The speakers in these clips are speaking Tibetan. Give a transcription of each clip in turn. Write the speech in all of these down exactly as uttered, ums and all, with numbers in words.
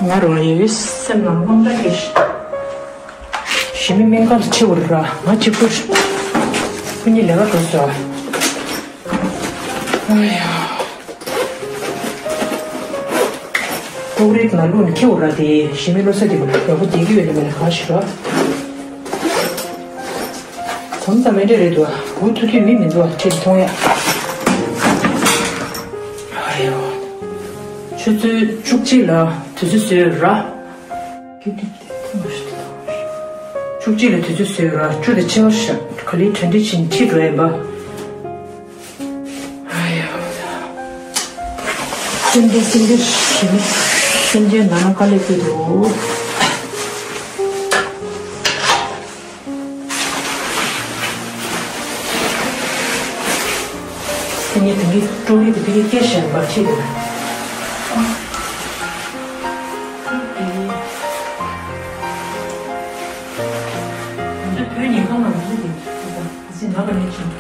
ང་རང་ཡོད་སེམས་ནང་དངངས་སྐྲག་སྐྱེས། ཞི་མི་སྨན་ཁང་དུ་ཁྲིད་དགོས་རེད་ར། ང་གཅིག་པུ་རེད། ཁོ་གཉིས་ལས་ཀ་འགྲོ་སོང་། ཨ་ཡ། ཏོག་རིགས་ནང་བླུགས་ནས་ཁྱེར་འོ་ར། དེ་ཞི་མི་བློ་ཚ་དེ་ཡག་པོ་བསྡད་ཀྱི་ཡོད་ན་མེད་ན་གང་ཞིག་ར། གོམ་ཙམ་མེད་འདྲ་རེད་འདུག་འུ་ཐུག་དུས་མི་མི་འདུག་ཁྲིད་མཐོང་ཡ། ཨ་ཡོ། ཆུ་ཚོད་བཅུ་གཅིག་ལ་དུས་ཚོད་བཟོས་ར། བཅུ་གཅིག་ལ་དུས་ཚོད་བཟོས་ར། བཅུ་དང་ཕྱེད་ཀ་ཤག་ག་ལེར་གྲ་སྒྲིག་བྱས་ནས་ཁྲིད་འགྲོ་ཡིན་པ། ཨ་ཡ། སེམས་ཅན་སེམས་ཅན་ཞི་མི་སེམས་ཅན་ནང་ན་དཀའ་ལས་ཁུར་འདུག་ཁྱེད་གཉིས་དེང་གི་ཀྲོ་ལི་དེ་ཕ་གིར་སྐྱེལ་བཞག་པར་ཁྲིད་དེ། ང་ཚོ་བོད་ཉིན་གང་ལ་ང་ཚོ་དེ་དེ་ཚོ་ནག་པ་ནས་ཕྱིན།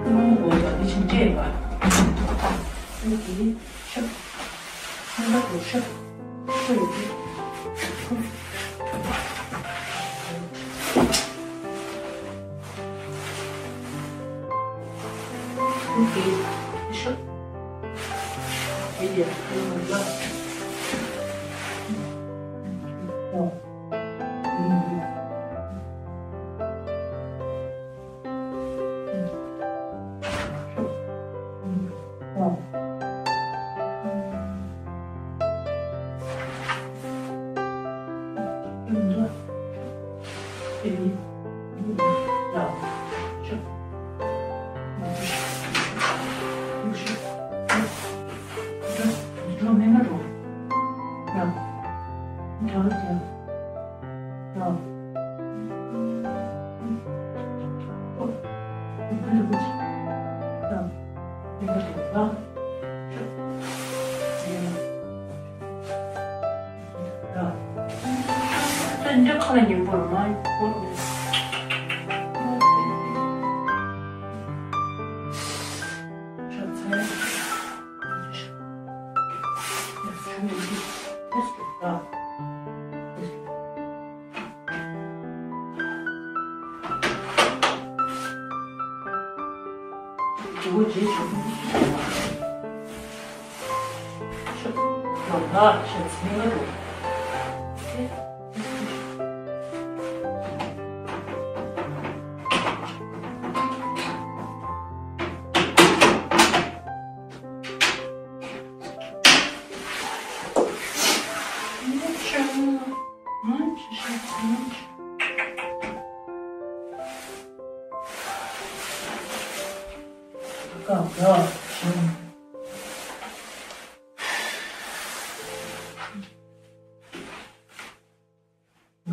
ཁོང་མོ་གོ་ཡ་འདི་ཕྱིན་སྤྲད་པ། ཁོང་གིས་ཤབ། ཁོང་ཁ་གོ་ཤབ། ཁོ་ཡི་གེ། ཁོང་གིས་ཤབ། ཡི་གེ་ཁོང་ལ། ཨོ།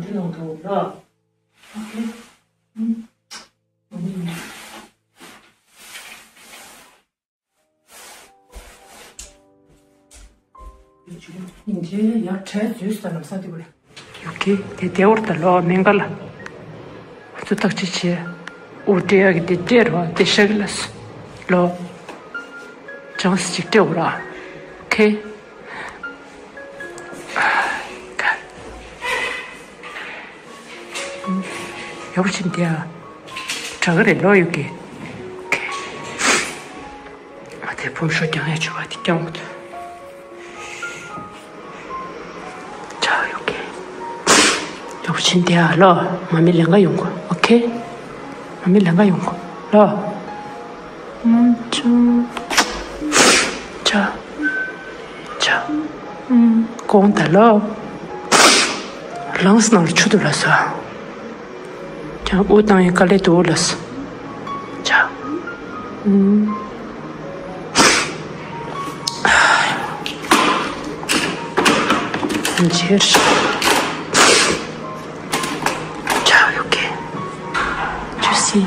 འདི་ནང་དུ་ར། ཨོ་ཁེ། ཨུམ། འདི་ཡར་གྲལ་འཛུལ་ས་ལམ་སང་དེ་བར། ཡོ་ཁེ། དེ་དེ་བར་ད་ལོ་སྨན་ཁང་ལ་ཚུར་བརྟག་དཔྱད་བྱས། དབུགས་སྤྲད་ཡག་གི་དེ་སྤྲད་རོགས། དེ་ཤ་གི་ལ་སོ་ལོ། ཅང་སི་ཅིག་སྤྲད་འོ་ར། ཨོ་ཁེ། ཡག་པོ་བྱས་ནས་བསྡད་ཨ། དྲག་གི་རེད་ལོ། ཡོ་ཁེ། ཨོ་ཁེ། ང་དེ་ཕོམ་ཤོ་རྒྱག་ཡ་བྱུང་བ་དེ་རྒྱག་འོ་ད། ཅག་ཡོ་ཁེ། ཡག་པོ་བྱས་ནས་བསྡད་ཨ་ལོ། མ་མི་ལེན་ག་ཡོང་གོ། ཨོ་ཁེ། མ་མི་ལེན་ག་ཡོང་གོ་ལོ། ཨུམ། ཅག་ཅག་ཅག་ཨུམ། དགོངས་དག་ལོ། ལངས་ནང་ལ་ཆུ་འདུག་ལ་ས། ཅག་དབུགས་བཏང་ཡས་དཀའ་ལས་འདུག་ལ་ས། ཅག་ཨུམ། འཇེར། ཅག་ཡོ་ཁེ། ཇུ་སི།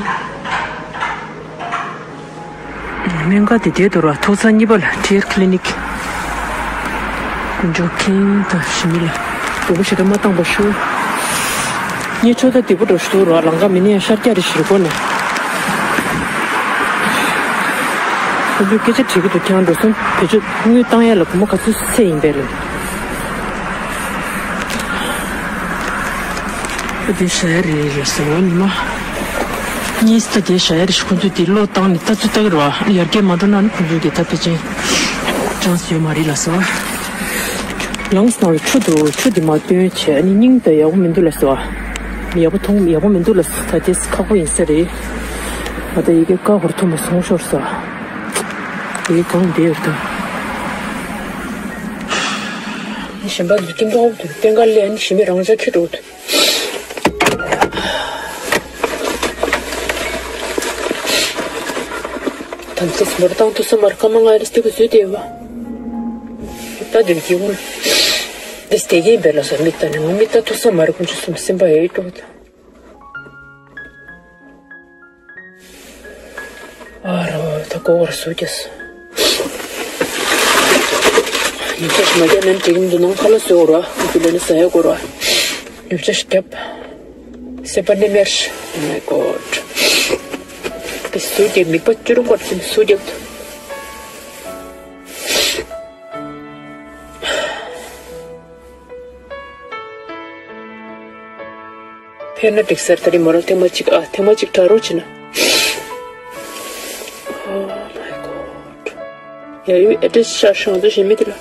སྨན་ཁང་དེ་དེ་དོར་བ་ཐོག་ཚང་གཉིས་པ་ལ་ཁྲེར་ཁི་ལི་ནིག་འཇོག་མཁན་དང་ཞི་མི་ལ་སྡུག་པོ་ཞེ་དྲག་མ་བཏང་པ་ཞུ། ངས་ཚོད་ལྟ་སྡིག་པོ་འགྲོ་ཞུ་རོགས། ལམ་ཁ་མི་ནི་ཡང་ཤར་རྒྱག་རེ་ཞིག་གོ་ནས། ཁོ་ཚོས་སྐད་ཆ་དྲིས་ཀྱི་འདུག་ཁྱེད་རང་འགྲོ་སོང་བེད་སྤྱོད་དངུལ་བཏང་ཡ་ལ་སྒོར་མོ་ག་ཚོད་ཚད་ཡིན་པས་རེད། ཨ་དེ་ཞྭ་ཡ་རེད་རེད་ཟེར་བ་ཉི་མ། གཉིས་ད་དེ་ཞྭ་ཡ་རེད་ཤག་ཁོ་ཚོས་དེ་བློས་བཏང་ནས་ལྟ་ཚུལ་ལྟ་གི་རེད་བ། ཡར་རྒྱས་མ་འགྲོ་ན་ནི་ཁོ་ཚོས་དེ་ད་ཕལ་ཆེར་ཅང་སུ་ཡོད་མ་རེད་ལ་ཟེར་བ། ལངས་སོང་ལ་ཆུ་འདུག་ཆུ་འདི་མ་བཏོན་བྱས་ཨ་ནི་སྙིང་དང་ཡག་པོ་མི་འདུག་ལ་ཟེར་བ། ཡག་པོ་མཐོང་ཡག་པོ་མི་འདུག་ལ་ཟེར། ད་དེ་ཁག་པོ་ཡིན་ས་རེད། ང་ད་ཡི་གེ་ཀ་ཧོར་ཐུག་མ་སོང་ཤོར་ས། ཡི་གེ་གང་བསྡད་ཡོད་ད། གཞན་པ་འདི་ཀིང་ཀོང་དུ་སྟེང་ཀ་ལས་ནི་ཞི་མི་རང་ཅག་ཁྱི་འགྲོ་དུ། དམ་ཚིག་མོར་བཏང་ཐུབ་ས་མར་ཀ་མ་ང་རེ་སྟེགས་བཟོས་ཏེ་ཡོད་པ། ད་འདིར་གྱི་འུར། འདི་སྟེགས་ཀྱིན་པས་ལ་སོ་མིག་ལྟ་ནས་ང་མིག་ལྟ་ཐུབ་ས་མ་རེད། ཁོང་ཚོ་གསུམ་སེམས་པ་ཡོད་འགྲོ་ད། ཨ་རོ་ད་ཀོ་བར་སུ་རྒྱས། ཉིན་ཆ་ཞིག་མ་རྒྱབ་ན་འགྲིག་གི་མི་འདུག་ནང་ཁ་ལ་བཟོས་འོར་བ་ཁོ་ཚོ་ལས་ནི་ཟ་ཡ་འགོར་བ། ཉིན་ཆ་ཞིག་རྒྱབ། སེམས་པ་ནས་མེར། Oh my god། དེ་སུ་རྒྱབ་མིག་པ་བཅུ་རུ་འགོར་ཙམ་སུ་རྒྱབ་ཐུབ། ཕེབས་ན་འགྲིག་ཟེར། ད་རིང་མོ་རང་ཐེངས་མ་གཅིག་ཨ་ཐེངས་མ་གཅིག་དྲ་རོགས་བྱེད་ན། Oh my god། ཡ་ཡུལ་ཨེ་ཌི་རེ་སི་ཤར་ཤང་དུ་ཞེ་མི་དེ་ལ།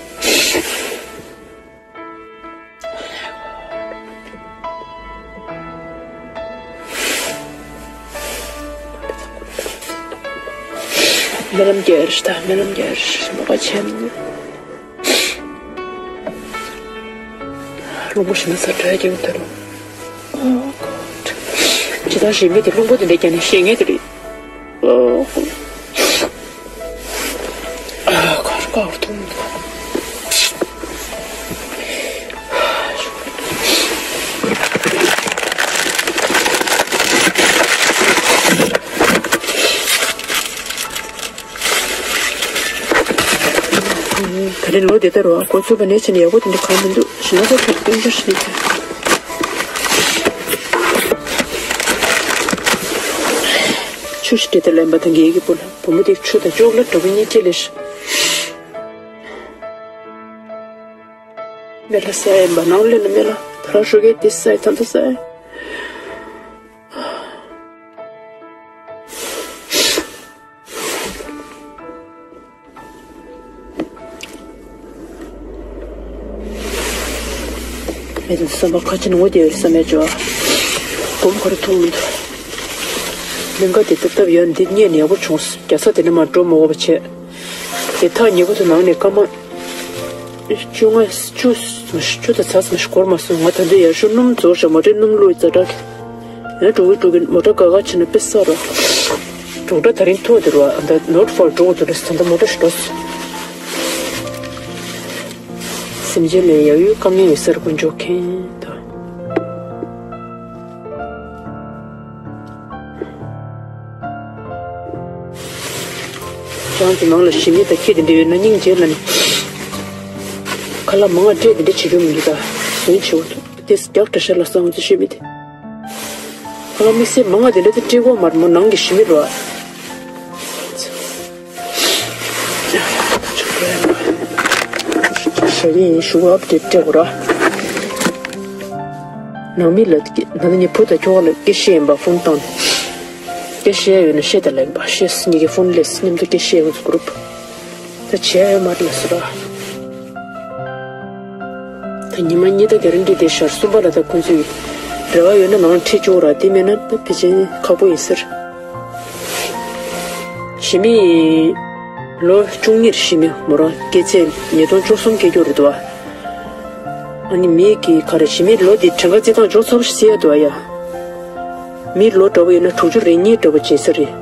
རྨི་ལམ་རྒྱལ་རེད་ད། རྨི་ལམ་རྒྱལ་རེད། མོ་ག་བྱས་ནས། རླུང་བུ་ཞིག་ན་ས་དྲ་རྒྱུ་དེ་རུ། Oh god། ཇི་ལྟར་ཞེ་མི་དེ་རླུང་བུ་དེ་འདྲ་རྒྱག་ནས་ཤེས་ངེས་དེ་རེད། Oh god། ཨ་ཁར་ཁར་ཐུང་། ད་རེས་ལོ་དེ་ལྟར་བ་འགོ་ཚུགས་པ་ནས་ཕྱིན་ནས་ཡག་པོ་དེ་འདྲ་གང་མི་འདུག་ཞེ་ན་ད་ཁྱོད་སྟོན་ཆ་ཞིག་ནས། ཆུ་ཞིག་དེ་ལྟར་ལེན་པ་དང་འགལ་གྱི་པོ་ལ། བུ་མོ་དེ་ཆུ་དང་ཅོག་ལེ་འགྲོ་གི་གཉིས་ཁྱེར་ལེ། མེ་ལ་ས་ཡ་མ་ནང་ལེ་ན་མེ་ལ་ཕ་ར་ཧྲུ་གེ་དེ་ས་ཡ་ཐ་ད་ས་ཡ། ཨེ་ཙི་བསམ་པ་ཁ་ཆེ་ནོ་དེ་བསམ་ཡ་ཅོ། གོམ་ཁོར་ཐུག་མི་འདུག་ལིང་ག་དེ་ཏབ་ཏབ་ཡོད་འདི་རྙེད་ནས་ཡག་པོ་བྱུང་། རྒྱ་ས་དེ་ནས་མ་འགྲོ་མ་འོ་བ་བྱས། དེ་ཐག་ཉེ་པོ་དེ་ནང་ནས་སྐར་མ་བཅོ་ལྔ་བཅུ་བཅུ་དང་ཚ་ཙམ་ཞིག་འགོར་མ་སོང་། ང་ད་འདི་ཡར་ཤུ་སྣུམ་རྫོགས་ཤག་མོ་ཊའི་སྣུམ་བླུགས་ཛ་དྲག་གི། ཡང་འགྲོ་གི་འགྲོ་གི་མོ་ཊ་ག་ག་ཕྱིན་ན་དཔེ་ས་རོ། འབྲོག་སྒྲ་ད་རིང་ཐོག་དེ་རོ་ཨ་ད་ནོར་ཕོར་འགྲོ་དུ་རེ་ད་ད་མོ་ཊ་ཞིག་འགྲོ་སོང་། སེམས་ཅན་ལས་ཡ་ཡུལ་དཀའ་ངལ་ཡོད་སར་དཀོན་མཆོག་མཁྱེན་ད། ཅང་དུ་ནང་ལ་ཞི་མི་དང་ཁྱེད་དེ་འདྲ་ཡོད་ན་སྙིང་རྗེ་ལ་ནི། ཁ་ལག་མང་ང་སྤྲད་དེ་འདྲ་བྱེད་རྒྱུ་མི་འདུག་ད་ཟོན་ཆེ་བོ་འདུག་དེ་རྒྱག་འདྲ་ཤ་ལ་སང་ཚོ་ཤི་མི་དེ། ཁ་ལག་དམིགས་བསལ་མང་ང་དེ་འདྲ་དེ་སྤྲད་དགོས་མ་རེད་མོ་ནང་གི་ཤི་མི་རོ། ཞལ་ཡིན་ཞུ་བ་དེ་སྤྲད་དགོས་ར། ནང་མི་ལ་ད་ནི་བུ་དང་ཁྱོ་ག་ལ་སྐད་བཤད་ཡིན་པ་ཕོན་བཏང་ནས། སྐད་བཤད་ཡོད་ན་བཤད་དང་ལེན་པ་བཤད་སོང་གཉིས་ཀའི་ཕོན་ལས་མཉམ་དུ་སྐད་བཤད་ཡོད་ཚོ་གུ་རུབ། ད་བྱས་ཡོད་མ་རེད་ལ་སོ་ར། ད་ཉི་མ་གཉིས་ད་ག་རེ་འདྲི་དེ་ཤར་གསུམ་པ་ལ་ད་ཁོང་ཚོས་རེ་བ་ཡོད་ན་ནང་ཁྲིད་ཆོག་ར་དེ་མེད་ན་ད་ཕལ་ཆེར་ཁག་པོ་ཡིན་ཟེར། ཞི་མི་ལོ་བཅུ་གཉིས་ཞི་མི་མོ་རང་སྐྱེས་ཚེས་ཉིས་སྟོང་བཅུ་གསུམ་སྐྱེས་རྒྱུ་རེད་དོ། ཨ་ནི་མི་གི་ག་རེ་ཞི་མི་ལོ་དེ་གྲངས་ཀ་རྩིས་སྟངས་འཇོག་ཚར་ཤི་ཡ་དོ་ཡ། མི་ལོ་འདྲ་པོ་ཡོད་ན་དྲུག་ཅུ་རེ་གཉིས་འདྲ་པོ་བྱེད་ས་རེད།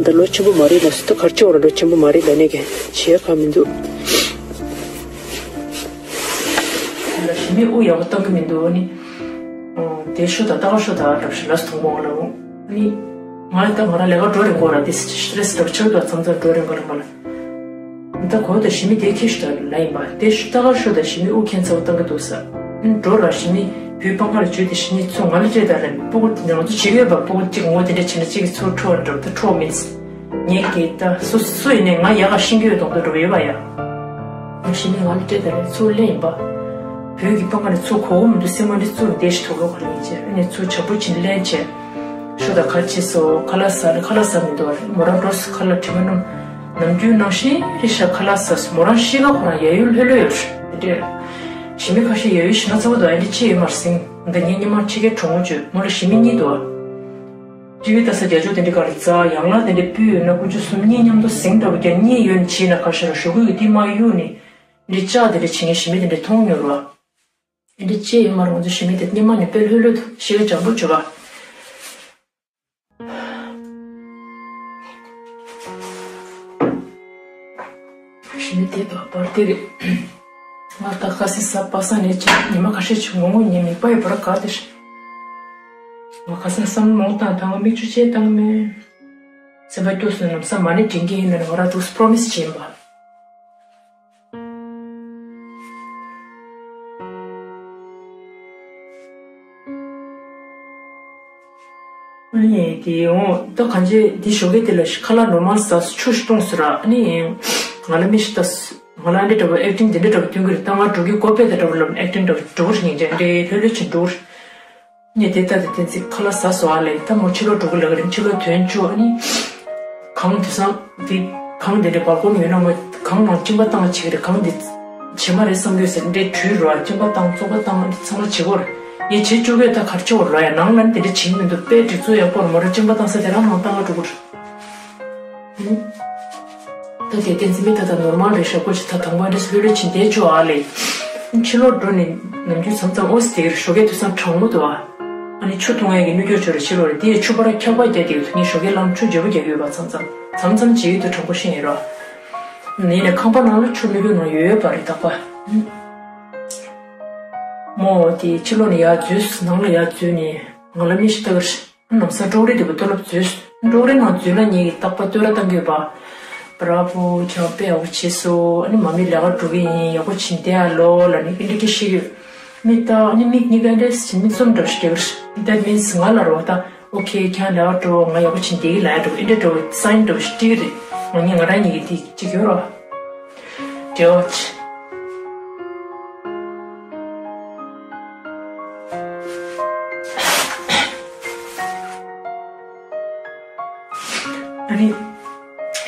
ད་ལོ་ཆེན་པོ་མ་རེད་ལ་སུ་ད་གར་ཆེ་བ་ལ་ལོ་ཆེན་པོ་མ་རེད་ལ་ནས་ཀྱང་བྱེད་ག་མི་འདུག་ཞི་མི་དབུ་ཡག་པོ་བཏང་གི་མི་འདུག་ཨ་ནི། དེ་ཤོ་ད་ལྟ་ག་ཤོ་ད་འདྲ་ཞིག་ལ་སུ་མཐོང་མོ་ལ་འོང་ཨ་ནི། ང་ད་ང་རང་ལས་ཀ་འགྲོ་རིང་གོ་ར་དེ་སི་ཊི་རེ་སི་འདྲ་པོ་ཆགས་འདུག་མཚམས་མཚམས་འགྲོ་རིང་གོ་ལ་མ་ལ། ད་གོ་ད་ཞི་མི་དེ་ཁྱི་ཤི་ད་ལ་ཡིན་པ་དེ་ཤི་ད་ག་ཤོ་ད་ཞི་མི་དབུ་ཁྱེད་ཚ་བོ་བཏང་གི་འདུག་ས། འགྲོ་ར་ཞི་མི་བུའི་པང་ཁ་ལ་བཅུག་དེ་ཞི་མི་ཚོ་ང་ལ་སྤྲད་ད་ལ་སྤུ་གུ་ང་ཚོ་བྱེད་ཡོད་པ་སྤུ་གུ་གཅིག་ངོ་དེ་འདྲ་བྱེད་ན་གཅིག་གི་ཚུར་འཕྲོ་བ་འགྲོ་ད་འཕྲོ་མིན། ངས་ཀྱིས་ད་སུ་སུ་ཡིན་ནའི་ང་ཡག་ག་ཤེས་ཀྱི་ཡོད་མདོག་མདོག་འདྲ་པོ་ཡོད་པ་ཡ། ང་ཞི་མི་ང་ལ་སྤྲད་ད་རེད་ཚུར་ལེན་ཡིན་པ། བོད་ཀྱི་པང་ཁ་ནས་ཚུར་གོ་གོ་མི་འདུག་སེམས་ཁ་འདི་ཚུར་བདེ་ཞིག་ཐོག་ལོག་ག་ལེན་བྱས་ཨ་ནི་ཚུར་བྱ་སྤུ་ཆིན་ལེན་བྱས། ཤོ་ད་ག་ཅི་སོ་ཁ་ལག་ཟ་ནི་ཁ་ལག་ཟ་མི་འདུག་བ་རེད་མོ་རང་འགྲོ་སོ་ཁ་ལག་དྲི་མ་སྣུམ། ནམ་རྒྱུན་ནང་བཞིན་རེད་ཤག་ཁ་ལག་ཟ་སོ་མོ་རང་ཤི་ཁ་ཁོ་རང་ཡ་ཡུལ་ལྷོད་ལྷོད་ཡོད་རེད་དེ་འདྲས། ཞི་མི་ཁ་ཤས་ཡ་ཡུལ་ཞི་ན་ཚ་བོ་འདུག་ཨ་འདི་ཅི་ཡོད་མ་རེད་ཟིན་འདི་ངའི་སྙེ་མ་ཁྱི་ཁའི་གྲོགས་མོ་བཅོས་མོ་ལ་ཞི་མི་གཉིས་འདུག་བ། ཏི་ཝི་ལྟ་ས་རྒྱ་ཅོག་དེ་འདྲའི་སྒང་ལ་འཛག་ཡང་ལ་དེ་འདྲའི་སྤུས་ཡོད་ན་ཀུ་ཅོ་གསུམ་གཉིས་མཉམ་དུ་ཟིང་འདྲ་པོ་རྒྱ་གཉིས་ཡོད་ནི་བྱིས་ན་ཁ་ཤས་ལ་ཞོགས་ཀུན་གྱི་ཏི་མ་གཡུག་ནི་འདི་ལྕགས་དེ་འདྲ་བྱེད་མཁན་ཞི་མི་དེ་འདྲ་མཐོང་མྱོང་ར། འདི་ཅི་ཡོད་མ་རུང་ཚོ་ཞི་མི་དེ་སྙེ་མ་ནི་དཔེ་ལྷོད་ལྷོད་དུ་ཤི་ཁ་འཇམ་པོ་བྱོས་ག་ཞི་མི་དེ་དོ་བར་དེ་རེད། ང་ད་ཁ་སེ་ས་པ་ས་ནས་ཅི་ཉི་མ་ཁ་ཤས་ཅིག་ངོ་ངོ་ཉན་མིག་པ་ཡི་བར་ག་དེ་ང་ཁ་སེ་བསམ་མོང་དང་ད་ང་མིག་ཆུ་ཆད་བཏང་མེད། སེམས་པ་སྐྱོ་སོང་ནམ་ས་མ་ནི་དྲན་གྱི་ཡིན་ན་ང་ར་འདུག་པྲོ་མི་སི་བྱེད་ཡིན་པ། ཨ་ནི་དེ་འོང་ད་གང་ཅི་དེ་ཞོགས་ཀས་དེ་ལ་ཁ་ལག་ནོར་མལ་ཟ་ཆུ་ཞིག་བཏུང་ཟེར་ཨ་ནི་ང་ལ་མི་ཞིག་ལྟ་ང་ལ་འདི་འདྲ་བོ་ཨེག་ཊིང་དེ་འདྲ་འདྲ་བོ་སྟོན་གི་རེད་ད་ང་འགྲོ་གི་སྒོ་ཕད་དེ་འདྲ་བོ་ལབ་ཨེག་ཊིང་འདྲ་བོ་འགྲོ་གི་རེད་སྙིང་རྗེ་འདྲེ་ལྷོད་ལྷོད་ཕྱིན་འགྲོ་གི་རེད། ངས་དེ་ལྟ་དེ་བསྟན་ཚིག་ཁ་ལག་ཟ་སོ་ཨ་ལས་ད་མོ་ཕྱི་ལོགས་འགྲོ་གི་ལབ་གི་རེད་ཕྱི་ལོགས་དོན་བཅུག་ཨ་ནི། གང་དེ་སང་དེ་གང་དེ་འདྲའི་བར་སྐོར་ཡོད་ན་མོ་གང་ནང་གཅིན་པ་བཏང་བྱེད་ཀྱི་རེད་གང་དེ་བྱེད་མ་རེད་བསམ་གྱི་ཡོད་ཟེར་འདྲའི་དྲུད་རོ་གཅིན་པ་བཏང་བཙོག་པ་བཏང་ཨ་ནི་ཚང་མ་བྱེད་དགོས་རེད་ངས་བྱེད་བཅུག་གི་ཡོད་ད་གར་ཆོག་རོ་ཡ་ནང་ལ་ནི་དེ་འདྲ་བྱེད་ཀྱི་མི་འདུག་དཔེ་སྒྲིག་འཛུགས་ཡག་པོ་རེད་མོ་ར་གཅིན་པ་བཏང་ས་དེ་རང་ནང་བཏང་ག་འགྲོ་གི་རེད། ད་དེ་བསྟན་འཛིན་མི་ད་ད་ནོར་མལ་རེད་ཤག་ཀོ་ཅི་ད་དང་པོ་འདྲེས་ལྷོད་ལྷོད་ཕྱིན་བསྡད་བཅུག་ཨ་ལས། ཕྱི་ལོགས་འགྲོ་ནས་ནམ་རྒྱུན་མཚམས་མཚམས་ཨོ་སི་དེ་གི་ཞོགས་ཀས་དུས་སང་གྲང་མོ་འདུག་ཨ། ཨ་ནི་ཆུ་འཐུང་ཡས་ཀྱི་སྣོད་སྐྱོར་བྱོས་རེ་ཕྱི་ལོགས་རེད་དེ་ཡི་ཆུ་ཕར་འཁྱག་པ་རྒྱག་དེ་གི་ཐུག་ངས་ཞོགས་ཀས་ལམ་ཆུ་རྒྱབ་པོ་རྒྱག་གི་ཡོད་པ་མཚམས་མཚམས་མཚམས་མཚམས་བྱེད་ཀྱི་འདུག་གྲང་པོ་ཤི་ཡིན་རོ། ཡིན་ནས་ཁང་པ་ནང་ལ་ཆུ་སྣོད་སྐྱོར་ནང་ཡོད་ཡོད་པ་རེད་དག་པ། མོ་དེ་ཕྱི་ལོགས་ནས་ཡར་འཛུལ་ནང་ལ་ཡར་འཛུལ་ནས་ང་ལ་མི་ཞིག་ལྟ་གི་རེད། ལམ་སང་ཀྲོག་རི་དེ་པོ་ཏོ་ལབ་འཛུལ། ཀྲོག་རི་ནང་འཛུལ་ན་ངེད་ཀྱི་རྟག་པར་བསྟོད་ར་བཏང་གི་ཡོད་པ། བྲ་བོ་ཁྱོད་དཔེ་ཡག་པོ་བྱས་སོ། ཨ་ནི་མ་མི་ལས་ཀ་འགྲོ་གི་ཡིན་ཡག་པོ་བྱིན་བསྡད་ཨ་ལོ་ལ་ནི་ཨིན་འདྲ་སྐད་བཤད་ཡོད། མི་ལྟ་ཨ་ནི་མིག་གཉིས་ཀ་འདྲ་ཞིག་མིག་བཙུམ་འདྲ་ཞིག་རྒྱག་གི་རེད། That means ང་ལ་རོ་ད་ཨོ་ཁེ་ཁྱོད་ལས་ཀ་འགྲོ་ང་ཡག་པོ་བྱིན་བསྡད་ཀྱི་ལ་ཡ་འགྲོ་ཨིན་འདྲ་འགྲོ་སའིན་འགྲོ་ཞིག་སྤྲད་ཀྱི་རེད། ང་གཉིས་ང་རང་གཉིས་ཀྱི་དེ་གཅིག་ཡོད་རོ། འབྲེལ་བ་ཆེ། ཨ་ནི།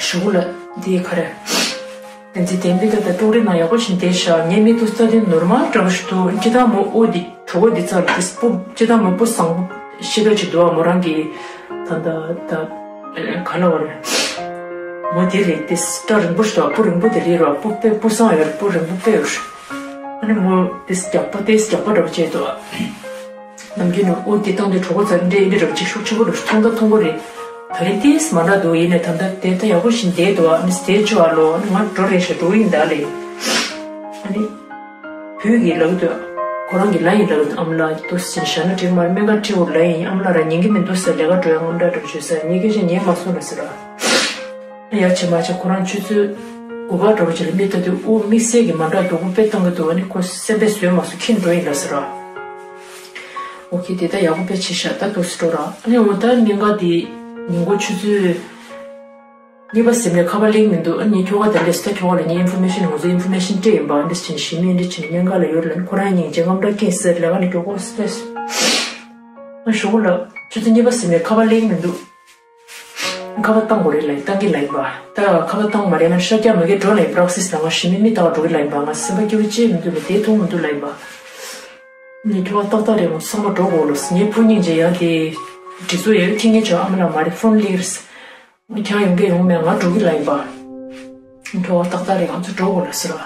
ཞུ་གུ་ལ་འདི་ག་རེ། བསྟན་འཛིན་བསྟན་པའི་ད་ལྟ་ཀྲོག་རི་ནང་ཡག་པོ་ཞིག་བསྡད་ཤག་ངའི་མིག་ཏུ་ལྟ་དུས་ནོར་མལ་འདྲ་པོ་ཞིག་འདུག་སྤྱི་བཏང་མོ་ཨོ་འདི་གྲོད་ཁོག་འདི་ཚར་འདི་སྤུ་སྤྱི་བཏང་མོ་སྤུ་བཟང་པོ་ཤི་ཁ་ཅིག་འདུག་ཨ་མོ་རང་གི་ད་ད་ད་ག་ལ་བ་རེད། མོ་དེ་རེད་དེ་སྐྲ་རིང་པོ་ཞིག་འདུག་ཨ་སྤུ་རིང་པོ་དེ་རེད་རོ་སྤུ་དཔེ་སྤུ་བཟང་ཡོད་རེད་སྤུ་རིང་པོ་དཔེ་ཡོད་རེད། ཨ་ནི་མོ་དེ་རྒྱགས་པ་དེ་རྒྱགས་པ་འདྲ་པོ་བྱས་འདུག་ཨ། ནམ་རྒྱུན་ནས་ཨོ་འདི་བཏང་དུས་གྲོད་ཁོག་ཚ་འདྲེ་འདི་འདྲ་ཅིག་ཤུགས་ཆེན་པོ་འདུག་མཐོང་ད་མཐོང་གི་རེད། ད་རིང་ཏིས་མ་འདྲ་འདུག་ཡིན་ནས་ད་ལྟ་དེ་ད་ཡག་པོ་ཞིག་བསྡད་འདུག་ཨ་ནི་བསྡད་བཅུག་ཨ་ལོ་ཨ་ནི་ང་འགྲོ་རེད་ཤག་འགྲོ་གི་ཡིན་ད་ལེ། ཨ་ནི། བུས་ཀྱིས་ལབ་ཀྱི་འདུག་ཁོ་རང་གི་ལ་ཡིན་ལབ་ཀྱི་འདུག་ཨ་མ་ལགས་འདུག་སེ་བྱས་ན་འགྲིག་མ་རེད་སྨན་ཁང་ཁྲིད་འོ་ལ་ཡིན་ཨ་མ་ལགས་ར་ཉན་གི་མི་འདུག་ཟེར་ལས་ཀ་འགྲོ་ཡ་དངངས་སྐྲག་འདྲ་པོ་བྱོས་ཟེར་ངས་སྐད་ཆ་ཉན་མ་སོང་ལ་ཟེར་ར། ཡ་བྱེད་མ་བྱེད་ཁོ་རང་ཆུ་ཚོད་དགུ་པ་འདྲ་པོ་ཅིག་ལ་མིག་ལྟ་དུས་དབུགས་དམིགས་བསལ་གྱི་མ་འདྲ་མགྱོགས་པོ་དཔེ་བཏང་གི་འདུག་ཨ་ནི་ཁོ་སེམས་པས་བཟོད་མ་སོང་ཁྱིམ་འགྲོ་ཡིན་ལ་ཟེར་ར། ཨོ་ཁེ་དེ་ད་ཡག་པོ་དཔེ་བྱས་ཤག་ད་འདུག་སེ་འགྲོ་ར་ཨ་ནི་འོ་ད་སྨན་ཁང་དེ་ཉིན་གུང་ཆུ་ཚོད་གཉིས་པ་ཟིན་ནས་ཁ་པར་ལེན་མི་འདུག་ཨ་ནི་ཁྱོ་ག་དེ་འདྲས་སུ་ད་ཁྱོ་ག་ལ་ངས་ཨིན་ཕོར་མེ་ཤན་ང་ཚོ་ཨིན་ཕོར་མེ་ཤན་སྤྲད་ཡིན་པ་ཨ་འདྲས་བྱས་ནས་ཞི་མི་ཨ་འདྲས་བྱས་ནས་སྨན་ཁང་ལ་ཡོད་ལ་ནི་ཁོ་རང་སྙིང་རྗེ་དངངས་སྐྲག་སྐྱེས་ཟེར་ལས་ཀ་ནས་མགྱོགས་པོ་སླེབས་སོང་། ཨ་ཞོགས་ལ་ཆུ་ཚོད་གཉིས་པ་ཟིན་ནས་ཁ་པར་ལེན་མི་འདུག་ཁ་པར་བཏང་དགོས་རེད་ལབ་བཏང་གི་ལབ་ཡིན་པ། ད་ཁ་པར་བཏང་མ་རེད་ང་ཤར་རྒྱག་མ་གི་འགྲོ་ལབ་ཡིན་པ་རོགས་སིས་ལ་ང་ཞི་མི་མི་ལྟ་བ་འགྲོ་གི་ལབ་ཡིན་པ་ང་སེམས་པ་སྐྱིད་པོ་ཅིག་མི་འདུག་ལ་དེ་མཐོང་མི་འདུག་ལབ་ཡིན་པ། ངས་ཁྱོ་ག་ཏག་ཏག་རེད་ང་ཚང་མ་འགྲོ་དགོས་ལ་ངའི་བུ་སྙིང་རྗེ་ཡང་དེ། སྒྲིག་འཛུགས་ཡོད་ཁྱི་ངའི་ཆོག་ཨ་མ་ལ་མ་རེད་ཕོན་ལིར། ཁྱང་ཡོང་གི་ཡོང་མེད་ང་འགྲོ་གི་ལབ་ཡིན་པ། ཁྱོ་ག་ཏག་ཏག་རེད་ང་ཚོ་འགྲོ་དགོས་ལ་ཟེར་བ།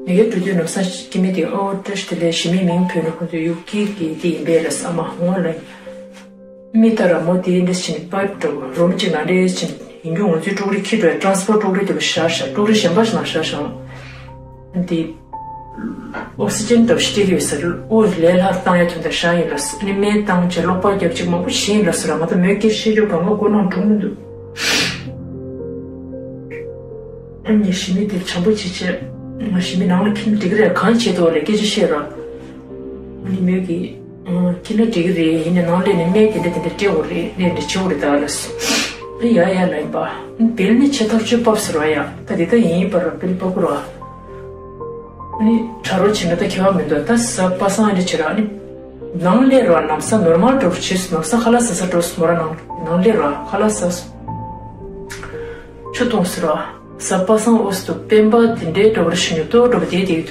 མི་གའི་འགྲོ་དུས་ནམ་སང་སྐྱེ་མི་དེ་ཨོ་བཀྲ་ཤིས་བདེ་ལེགས་ཞི་མིའི་མིང་བོས་ན་ཁོང་ཚོས་ཡུག་ཀིག་གི་དེ་ཡིན་པས་ལ་ས་མ་ངོ་ལ། མི་ལྟར་མོ་དེ་འདྲ་ཕྱིན་པར་འགྲོ་རུམ་གཅིག་ན་འདྲེ་ཕྱིན་ཡིན་རྒྱུ་ང་ཚོའི་ཀྲོག་རི་ཁྱི་འགྲོ་ཡ་ཊ་རན་སི་པོར་ཊ་ཀྲོག་རི་དེ་ལ་བཞག་བཞག་ཀྲོག་རི་གཞན་པ་ཞིག་ན་བཞག་བཞག་འདི། ཨོག་སི་ཅན་འདྲ་ཞིག་སྤྲད་ཀྱི་ཡོད་ཟེར་ཨོ་ལས་ལྷག་བཏང་ཡ་དོན་དག་བཞག་ཡིན་ལ་ཨ་ནི་སྨན་བཏང་བྱས་གློག་པར་རྒྱབ་ཅིག་མང་པོ་ཞིག་ཡིན་ལ་ཟེར་ང་ད་མོས་སྐད་ཤེས་རྒྱུ་གང་ག་མགོ་ནང་འགྲོ་མི་འདུག་ཨ་ནི་ཞི་མི་དེ་བྱམས་པོ་བྱེད་ཆེད་ང་ཞི་མི་ནང་ལ་ཁྱིམ་འགྲིག་རེད་གང་བྱེད་དོ་ལས་སྐད་ཆ་བཤད་ར། ཨ་ནི་མོས་ཀྱིས་ཁྱིམ་ལ་འགྲིག་གི་རེད་ཡིན་ནའི་ནང་ལས་ནས་སྨན་དེ་འདྲ་དེ་འདྲ་སྤྲད་འོ་རེད་ནས་འདྲ་བྱེད་འོ་རེད་ད་ལ་སོ། ད་ཡ་ཡ་ལ་ཡིན་པ། བིལ་ནི་ཆེ་ཐག་ཆོད་ཕབ་ཟེར་བ་ཡ། ད་འདི་ད་ཡིན་ཡིན་པར་བིལ་ཕབ་དགོས་ར། ཨ་ནི་ཁྲ་རོ་བྱེད་ན་ད་ཁྱད་པར་མི་འདུག་ད་གཟའ་པ་སངས་འདི་བྱེད་ར། ཨ་ནི་ནང་ལས་ར་ལམ་སང་ནོར་མལ་འགྲོ་བྱེད་སོང་། ལམ་སང་ཁ་ལག་ཟ་ས་འགྲོ་སོང་། མོ་ར་ནང་ནང་ལས་ར་ཁ་ལག་ཟ་སོང་། ཆུ་བཏུང་ཟེར་ར། གཟའ་པ་སངས་འོས་སུ་སྤེན་པ་དེ་འདྲའི་འགྲོ་བར་ཤི་ཉོ་ཏོ་འགྲོ་བ་དེ་དེ་ཡོད།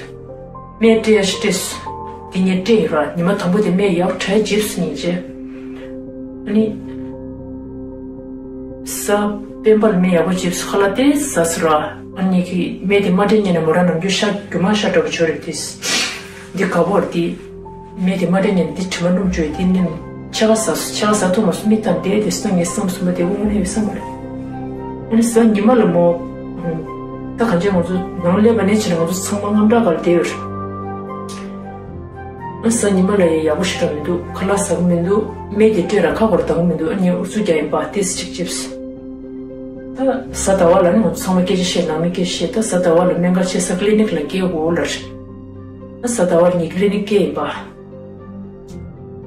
སྨན་སྤྲད་ཡ་ཞིག་སྤྲད་སོང་། དེ་ངས་སྤྲད་ཡོད་ར། ཉི་མ་དང་པོ་དེ་སྨན་ཡག་པོ་དྲག་བརྗེས་སོང་ཡིན་ཅེ། ཨ་ནི། གཟའ་སྤེན་པ་ལ་སྨན་ཡག་པོ་བརྗེས་སོང་། ཁ་ལག་དེ་ཟ་ཟེར་ར། ཨ་ནི་གི་སྨན་དེ་མ་སྤྲད་ཉན་ནས་མོ་ར་ནམ་རྒྱུན་ཤ་རྒྱུ་མ་ཤ་འདྲ་པོ་བྱོས་རེད་དེ། འདི་དགའ་པོ་རེད་དེ། སྨན་དེ་མ་སྤྲད་ཉན་འདི་དྲི་མ་སྣུམ་བྱོས་དེ་ནི་ཕྱེད་ཀ་ཟ་སོང་། ཕྱེད་ཀ་ཟ་ཐུབ་མ་སོང་། མིག་ལྟ་བསྡད་དེ་སོང་། ངས་བསམ་སོང་པ་དེ་དངོས་གནས་ཡོད་ས་མ་རེད། ཨ་ནི་གཟའ་ཉི་མ་ལ་མོ། ད་གང་ཅི་ང་ཚོ་ནང་ལས་པ་ནས་བྱས་ན་ང་ཚོ་ཚང་མ་དངངས་སྐྲག་སྒང་ལ་བསྡད་ཡོད་རེད། ཨ་གཟའ་ཉི་མ་ལ་ཡང་ཡག་པོ་ཞེ་དྲག་མི་འདུག་ཁ་ལག་ཟ་གི་མི་འདུག་སྨན་དེ་སྤྲད་ར་ཁ་སྐོར་ལྡང་གི་མི་འདུག་ཨ་ནི་ཨུ་ཚུགས་རྒྱག་ཡིན་པ་ཏོག་ཙམ་ཅིག་བྱས། ད་གཟའ་ཟླ་བ་ལ་ནི་ང་ཚོ་ཚང་མ་སྐད་ཆ་བཤད། ནང་མི་སྐད་ཆ་བཤད། ད་གཟའ་ཟླ་བ་ལ་སྨན་ཁང་ཆེ་ས་ཀི་ལི་ནིག་ལ་སྐྱེལ་དགོས་ལ་རེད། ཨ་གཟའ་ཟླ་བ་ལ་ངས་ཀི་ལི་ནིག་སྐྱེལ་ཡིན་པ།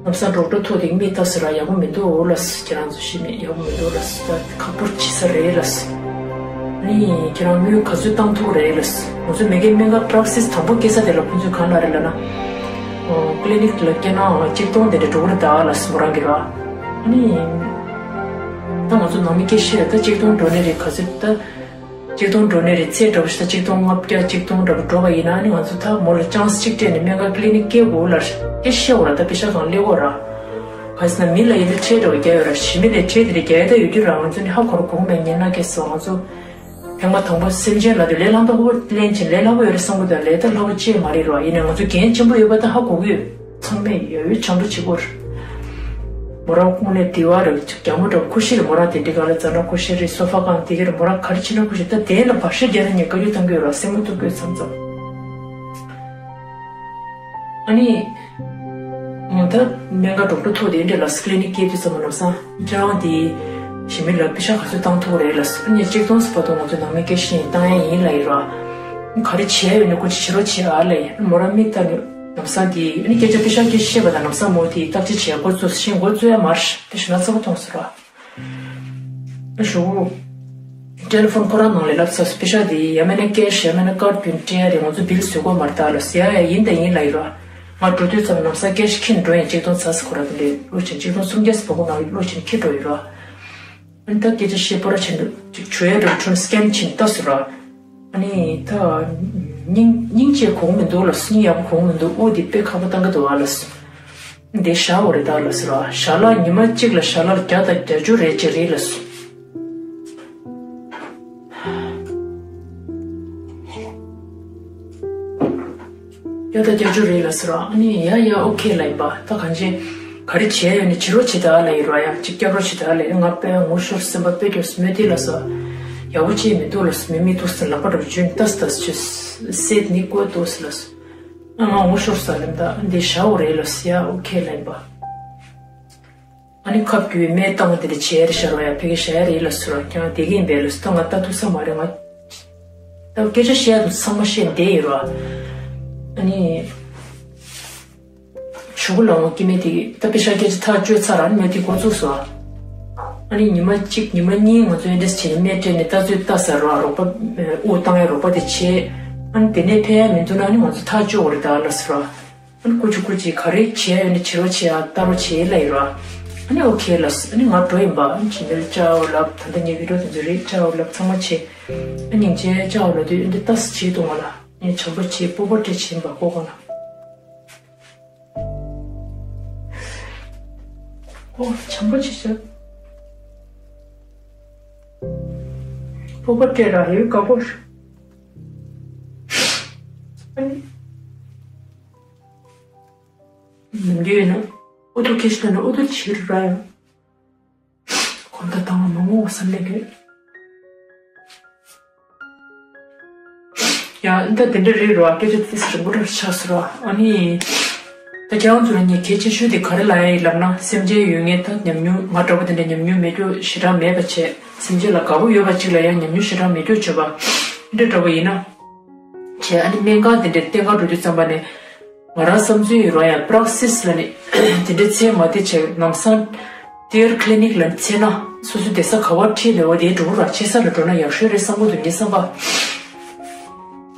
ལམ་སང་ཌོག་ཊར་ཐུག་དེ་མིག་ལྟ་ཟེར་ར། ཡག་པོ་མི་འདུག་ལབ་སོང་། ཁྱེད་རང་ཚོ་ཤི་མེད། ཡག་པོ་མི་འདུག་ལབ་སོང་། ད་ཁག་པོ་བྱེད་ས་རེད་ལབ་སོང་། ཨ་ནི་ཁྱེད་རང་དངུལ་ག་ཚོད་བཏང་ཐུབ་རེད་ལབ་སོང་། ང་ཚོ་མ་གིའི་སྨན་ཁང་པ་རོ་སེ་སི་དང་པོ་སྐྱེལ་ས་དེ་ལ་ཕན་ཚུན་གང་ལབ་རེད་ལབ་ན། ཨོ་ཀི་ལི་ནིག་ལ་སྐྱེལ་ན་གཅིག་སྟོང་དེ་འདྲ་འགྲོ་གི་རེད་ད་ལབ་སོང་། མོ་རང་གིས་ར། ཨ་ནི་ད་ང་ཚོ་ནང་མི་སྐད་ཆ་བཤད་ཡ། ད་གཅིག་སྟོང་འགྲོ་ནི་རེད། ག་ཚོད་ད། གཅིག་སྟོང་འགྲོ་ནི་རེད། ཚེ་འགྲོ་བ་ཞིག་ད་གཅིག་སྟོང་ལྔ་བརྒྱ་གཅིག་སྟོང་འདྲ་པོ་འགྲོ་བ་ཡིན་ན་ནི་ང་ཚོ་ད་མོ་ལ་ཅང་སི་གཅིག་སྤྲད་ནས་སྨན་ཁང་ཀི་ལི་ནིག་སྐྱེལ་དགོས་ལབ་སྐད་བཤད་འོ་ར། ད་པེ་ཤ་གང་སླེབས་འོ་ར། ག་ཟེར་ན་མི་ལ་ཡིན་ན་ཁྲལ་འདྲ་པོ་རྒྱག་ཡོད་ར། གཞི་མི་ལ་ཁྲལ་དེ་འདྲ་རྒྱག་ཡ་ད་ཡོད་རྒྱུ་ར། ང་ཚོ་ནི་ཧ་གོ་ར་གོང་མེད་ཉེན་ན་སྐྱེས་སོང་། ང་ཚོ་ཐེངས་མ་དང་པོ་སེམས་ཅན་ལ་དུ་ལས་སླ་པོ་ལེན་ཕྱིན་ལས་སླ་པོ་ཡོད་རེད་བསམ་གི་འདུག་ལས་ད་སླ་པོ་ཅིག་མ་རེད་ར། ཡིན་ནའི་ང་ཚོ་འགན་ཆེན་པོ་ཡོད་པ་ད་ཧ་གོ་གི་ཡོད། ཚང་མས་ཡ་ཡོད་བྱམས་པོ་བྱེད་དགོས་རེད། མོ་རང་དངོས་གནས་དེ་བ་རེད། རྒྱ་མོ་འདྲ་པོ་ཁུ་ཤི་རེད། མོ་རང་དེ་འདྲའི་སྒང་ལ་འཛེགས་ན་ཁུ་ཤི་རེད། སོ་ཕ་སྒང་དེ་ག་རེད། མོ་རང་ག་རེ་བྱེད་ན་ཁུ་ཤི། ད་དེ་ལ་བར་ཤ་རྒྱག་ན་ངས་བཀའ་བཀྱོན་གཏོང་གི་ཡོད་ར། སེམས་པ་སྡུག་གི་ཡོད་མཚམས་མཚམས། ཨ་ནི། ད་སྨན་ཁང་ཌོག་ཊར་ཐུག་དེ་འདྲ་ལ་ཀི་ལི་ནིག་སྐྱེལ་དུས་ཙམ་པ་ལམ་སང་ཁྱེད་རང་དེ་གཞི་མི་ལ་པེ་ཤ་ག་ཚོད་བཏང་ཐུབ་རེད་ལབ་སོང་། ཨ་ནི་གཅིག་སྟོང་ཟེར་བར་དུ་ང་ཚོ་ནང་མི་སྐད་ཆ་བཤད་ཡིན། བཏང་ཡ་ཡིན་ལབ་ཡིན་ར། ག་རེ་བྱས་ཡོད་ནི་སྐུ་མཁྱེན་བྱེད་རོགས་བྱེད་ཨ་ལབ་ཡིན། མོ་རང་མིག་ལྟ་ནས་ལམ་སང་དེ་ཨ་ནི་སྐད་ཆ་པེ་ཤ་སྐད་ཆ་བཤད་པ་དང་ལམ་སང་མོ་དེ་བརྟག་དཔྱད་བྱེད་འགོ་བཙུགས་ཤིང་འགོ་བཙུགས་ཡ་མ་རེད། དེ་ཞུ་ན་ཚ་པོ་མཐོང་ཟེར་ར། ཨ་ཞུ། ཊེ་ལི་ཕོན་ཁོ་རང་ནང་ལ་ལབ་ཚར་སོང་། པེ་ཤ་དེ་ཡ་མེད་ན་ཀེ་ཤི་ཡ་མེད་ན་ཀར་བརྒྱུད་སྤྲད་ཡ་རེད། ང་ཚོ་བིལ་བཟོ་དགོས་མ་རེད་ད་ལབ་སོང་། ཡ་ཡ་ཡིན་ད་ཡིན་ལབ་ཡིན་ར། ང་འགྲོ་དུས་ཙམ་ལམ་སང་ཀེ་ཤི་འཁྱེར་འགྲོ་ཡིན། གཅིག་སྟོང་ཚར་སོང་ཁོ་རང་དེ་འདྲས་བླུགས་ཕྱིན། གཅིག་སྟོང་སུམ་བརྒྱ་ཙམ་བ་ཁོ་ནང་བླུགས་ཕྱིན་འཁྱེར་འགྲོ་ཡིན་ར། ཨ་ནི་ད་སྐད་ཆ་བཤད་པོ་ར་ཕྱིན་འདུག་ཅིག་བྱོས་ཡ་འགྲོ་ཁྲོན་སི་ཀེན་ཕྱིན་ལྟ་ཟེར་ར། ཨ་ནི་ད་སྙིང་སྙིང་རྗེ་གོ་གི་མི་འདུག་ལབ་སོང་། སྙིང་ཡག་པོ་གོ་གི་མི་འདུག་དབུགས་འདི་དཔེ་ཁག་པོ་བཏང་གི་འདུག་ཨ་ལབ་སོང་། འདི་བཞག་དགོས་རེད་ད་ལབ་སོང་ར། ཞལ་ལག་ཉི་མ་གཅིག་ལ་ཞལ་ལག་བརྒྱ་དང་བརྒྱད་ཅུ་རེ་གཅིག་རེད་ལབ་སོང་། བརྒྱ་དང་བརྒྱད་ཅུ་རེད་ལབ་སོང་ར། ཨ་ནི་ཡ་ཡ་ཨོ་ཁེ་ལབ་ཡིན་པ། ད་གང་ཅི་ག་རེ་བྱས་ཡོད་ནི་བྱེད་རོགས་བྱེད་ད་ལབ་ཡིན་ར། ཡ་གཅིག་སྐྱབས་རོགས་བྱེད་ད་ལབ་ཡིན། ང་དཔེ་ངུ་ཤོར་སེམས་པ་དཔེ་སྐྱོ་སོང་། མོས་དེ་ལབ་སོང་། ཡག་པོ་བྱས་མི་འདུག་ལབ་སོང་། མི་མི་ཐུག་སོང་། ལག་པ་འདྲ་པོ་འཇུས་ནས་ལྟ་སོང་། ལྟ་སོང་། ཅོ་སེད་ནི་བཀོད་འདུག་སོང་ལབ་སོང་། ཨ་ང་ངུ་ཤོར་སོང་ལབ་ད། འདི་བཞག་དགོས་རེད་ལབ་སོང་། ཡ་ཨོ་ཁེ་ལབ་ཡིན་པ། ཨ་ནི་ཁབ་བསྒྱུར་སྨན་བཏང་དེ་འདྲ་བྱས་རེད་ཤར་བ་ཡ། ཕ་གི་བཞག་ཡ་རེད་ལབ་སོང་ར། ཁྱེད་རང་བསྡད་ཀྱི་ཡིན་པས་ལབ་སོང་། ད་ང་ལྟ་ཐུབ་ས་མ་རེད། ང་ད་སྐད་ཆ་བཤད་ཡ་དུ་ཚང་མ་བཤད་བསྡད་ཡོད་ར། ཨ་ནི་གཞུག་གུ་ལ་འོང་སྐྱེ་དམན་དེ་ད་པེ་ཤ་སྐད་ཆ་ཐག་གཅོད་ཚར་ར། ཨ་ནི་མོས་དེ་འགོ་བཙུགས་སོང་། ཨ་ནི་ཉི་མ་གཅིག་ཉི་མ་གཉིས་ང་ཚོ་ཨེ་འདྲས་བྱས་ནས་སྨན་སྤྲད་ནས་ལྟ་ཚོད་ལྟ་ས་ར། རོགས་པ་དབུགས་བཏང་ཡ་རོགས་པ་དེ་བྱས། ཨ་ནི་དེ་ནས་ཕན་ཡ་མི་འདུག་ན་ཨ་ནི་ང་ཚོ་ཐག་གཅོད་དགོས་རེད་ད་ལབ་སོང་ར། ཨ་ནི་ཀུ་ཅི་ཀུ་ཅི་ག་རེ་བྱས་ཡོད་ན་བྱེད་རོགས་བྱེད་ཨ། ལྟ་རོགས་བྱེད་ལབ་ཡིན་ར། ཨ་ནི་ཨོ་ཁེ་ལབ་སོང་། ཨ་ནི་ང་འགྲོ་ཡིན་པ། ཨ་ནི་ཇི་མེལ་ཅའོ་ལབ། ད་ལྟ་ངའི་བི་ཌིའོ་དེ་ཚོ་རེད། ཅའོ་ལབ་ཚང་མ་བྱས། ཨ་སྙིང་རྗེ་ཅའོ་ལབ་དུས་འདི་ལྟ་སོང་བྱེད་འདུག་ང་ལ། ངས་བྱམས་པོ་བྱས་སྤོབས་པ་སྤྲད་བྱས་ཡིན་པ་ཀོ་ཀོ་ལ། ཨོ་བྱམས་པོ་བྱས་བྱས། སྤོབས་པ་སྤྲད་ར་ཡོད་དགའ་པོ། ཨ་ནི། ནམ་རྒྱུན་ཡིན་ན་ཨུ་ཐུག་ཁྱེར་ཤི་ལ་ནི་ཨུ་ཐུག་ཕྱིར་ར་ཡང་། གོམ་ད་བཏང་བ་མ་ངོ་བསམ་ལེ་གི། ཡང་ད་དེ་འདྲ་རེད་རོ། སྐད་ཆ་ཏིས་རིང་པོ་ར་ཆགས་སོང་ར། ཨ་ནི། ད་ཁྱེད་རང་ཚོ་ལ་ངས་གལ་ཆེ་ཤོས་དེ་ག་རེ་ལབ་ཡ་ཡིན་ལབ་ན། སེམས་ཅན་ཡོད་ངེས་ད་ཉམས་མྱོང་ང་འདྲ་པོ་དེ་འདྲ་ཉམས་མྱོང་མེད་རྒྱུ་ཞེ་དྲག་མེད་པ་བྱས། སེམས་ཅན་ལ་དགའ་པོ་ཡོད་པ་ཅིག་ལ་ཡང་ཉམས་མྱོང་ཞེ་དྲག་མེད་རྒྱུ་བྱོས་པ། འདི་འདྲ་འདྲ་པོ་ཡིན་ན། བྱས་ཨ་ནི་སྨན་ཁང་དེ་འདྲའི་བསྟེན་ག་འགྲོ་དུས་ཙམ་པ་ནས། ང་རང་བསམ་ཚུལ་ཡིན་རོགས་ཡ། པ་རོག་སིས་ལ་ནི་དེ་འདྲའི་ཚད་མ་དེ་བྱས་ལམ་སང་ཏིར་ཀི་ལི་ནིག་ལ་ནི་ཚད་ན་ སོ་སོ་བསྡད་ས་ག་བར་ཁྲིད་ལས་འོ་དེའི་འགྲོ་གི་ར། ཆེ་ས་ལ་འགྲོ་ན་ཡག་ཤོས་རེད་བསམ་གི་འདུག་ངའི་བསམ་པ།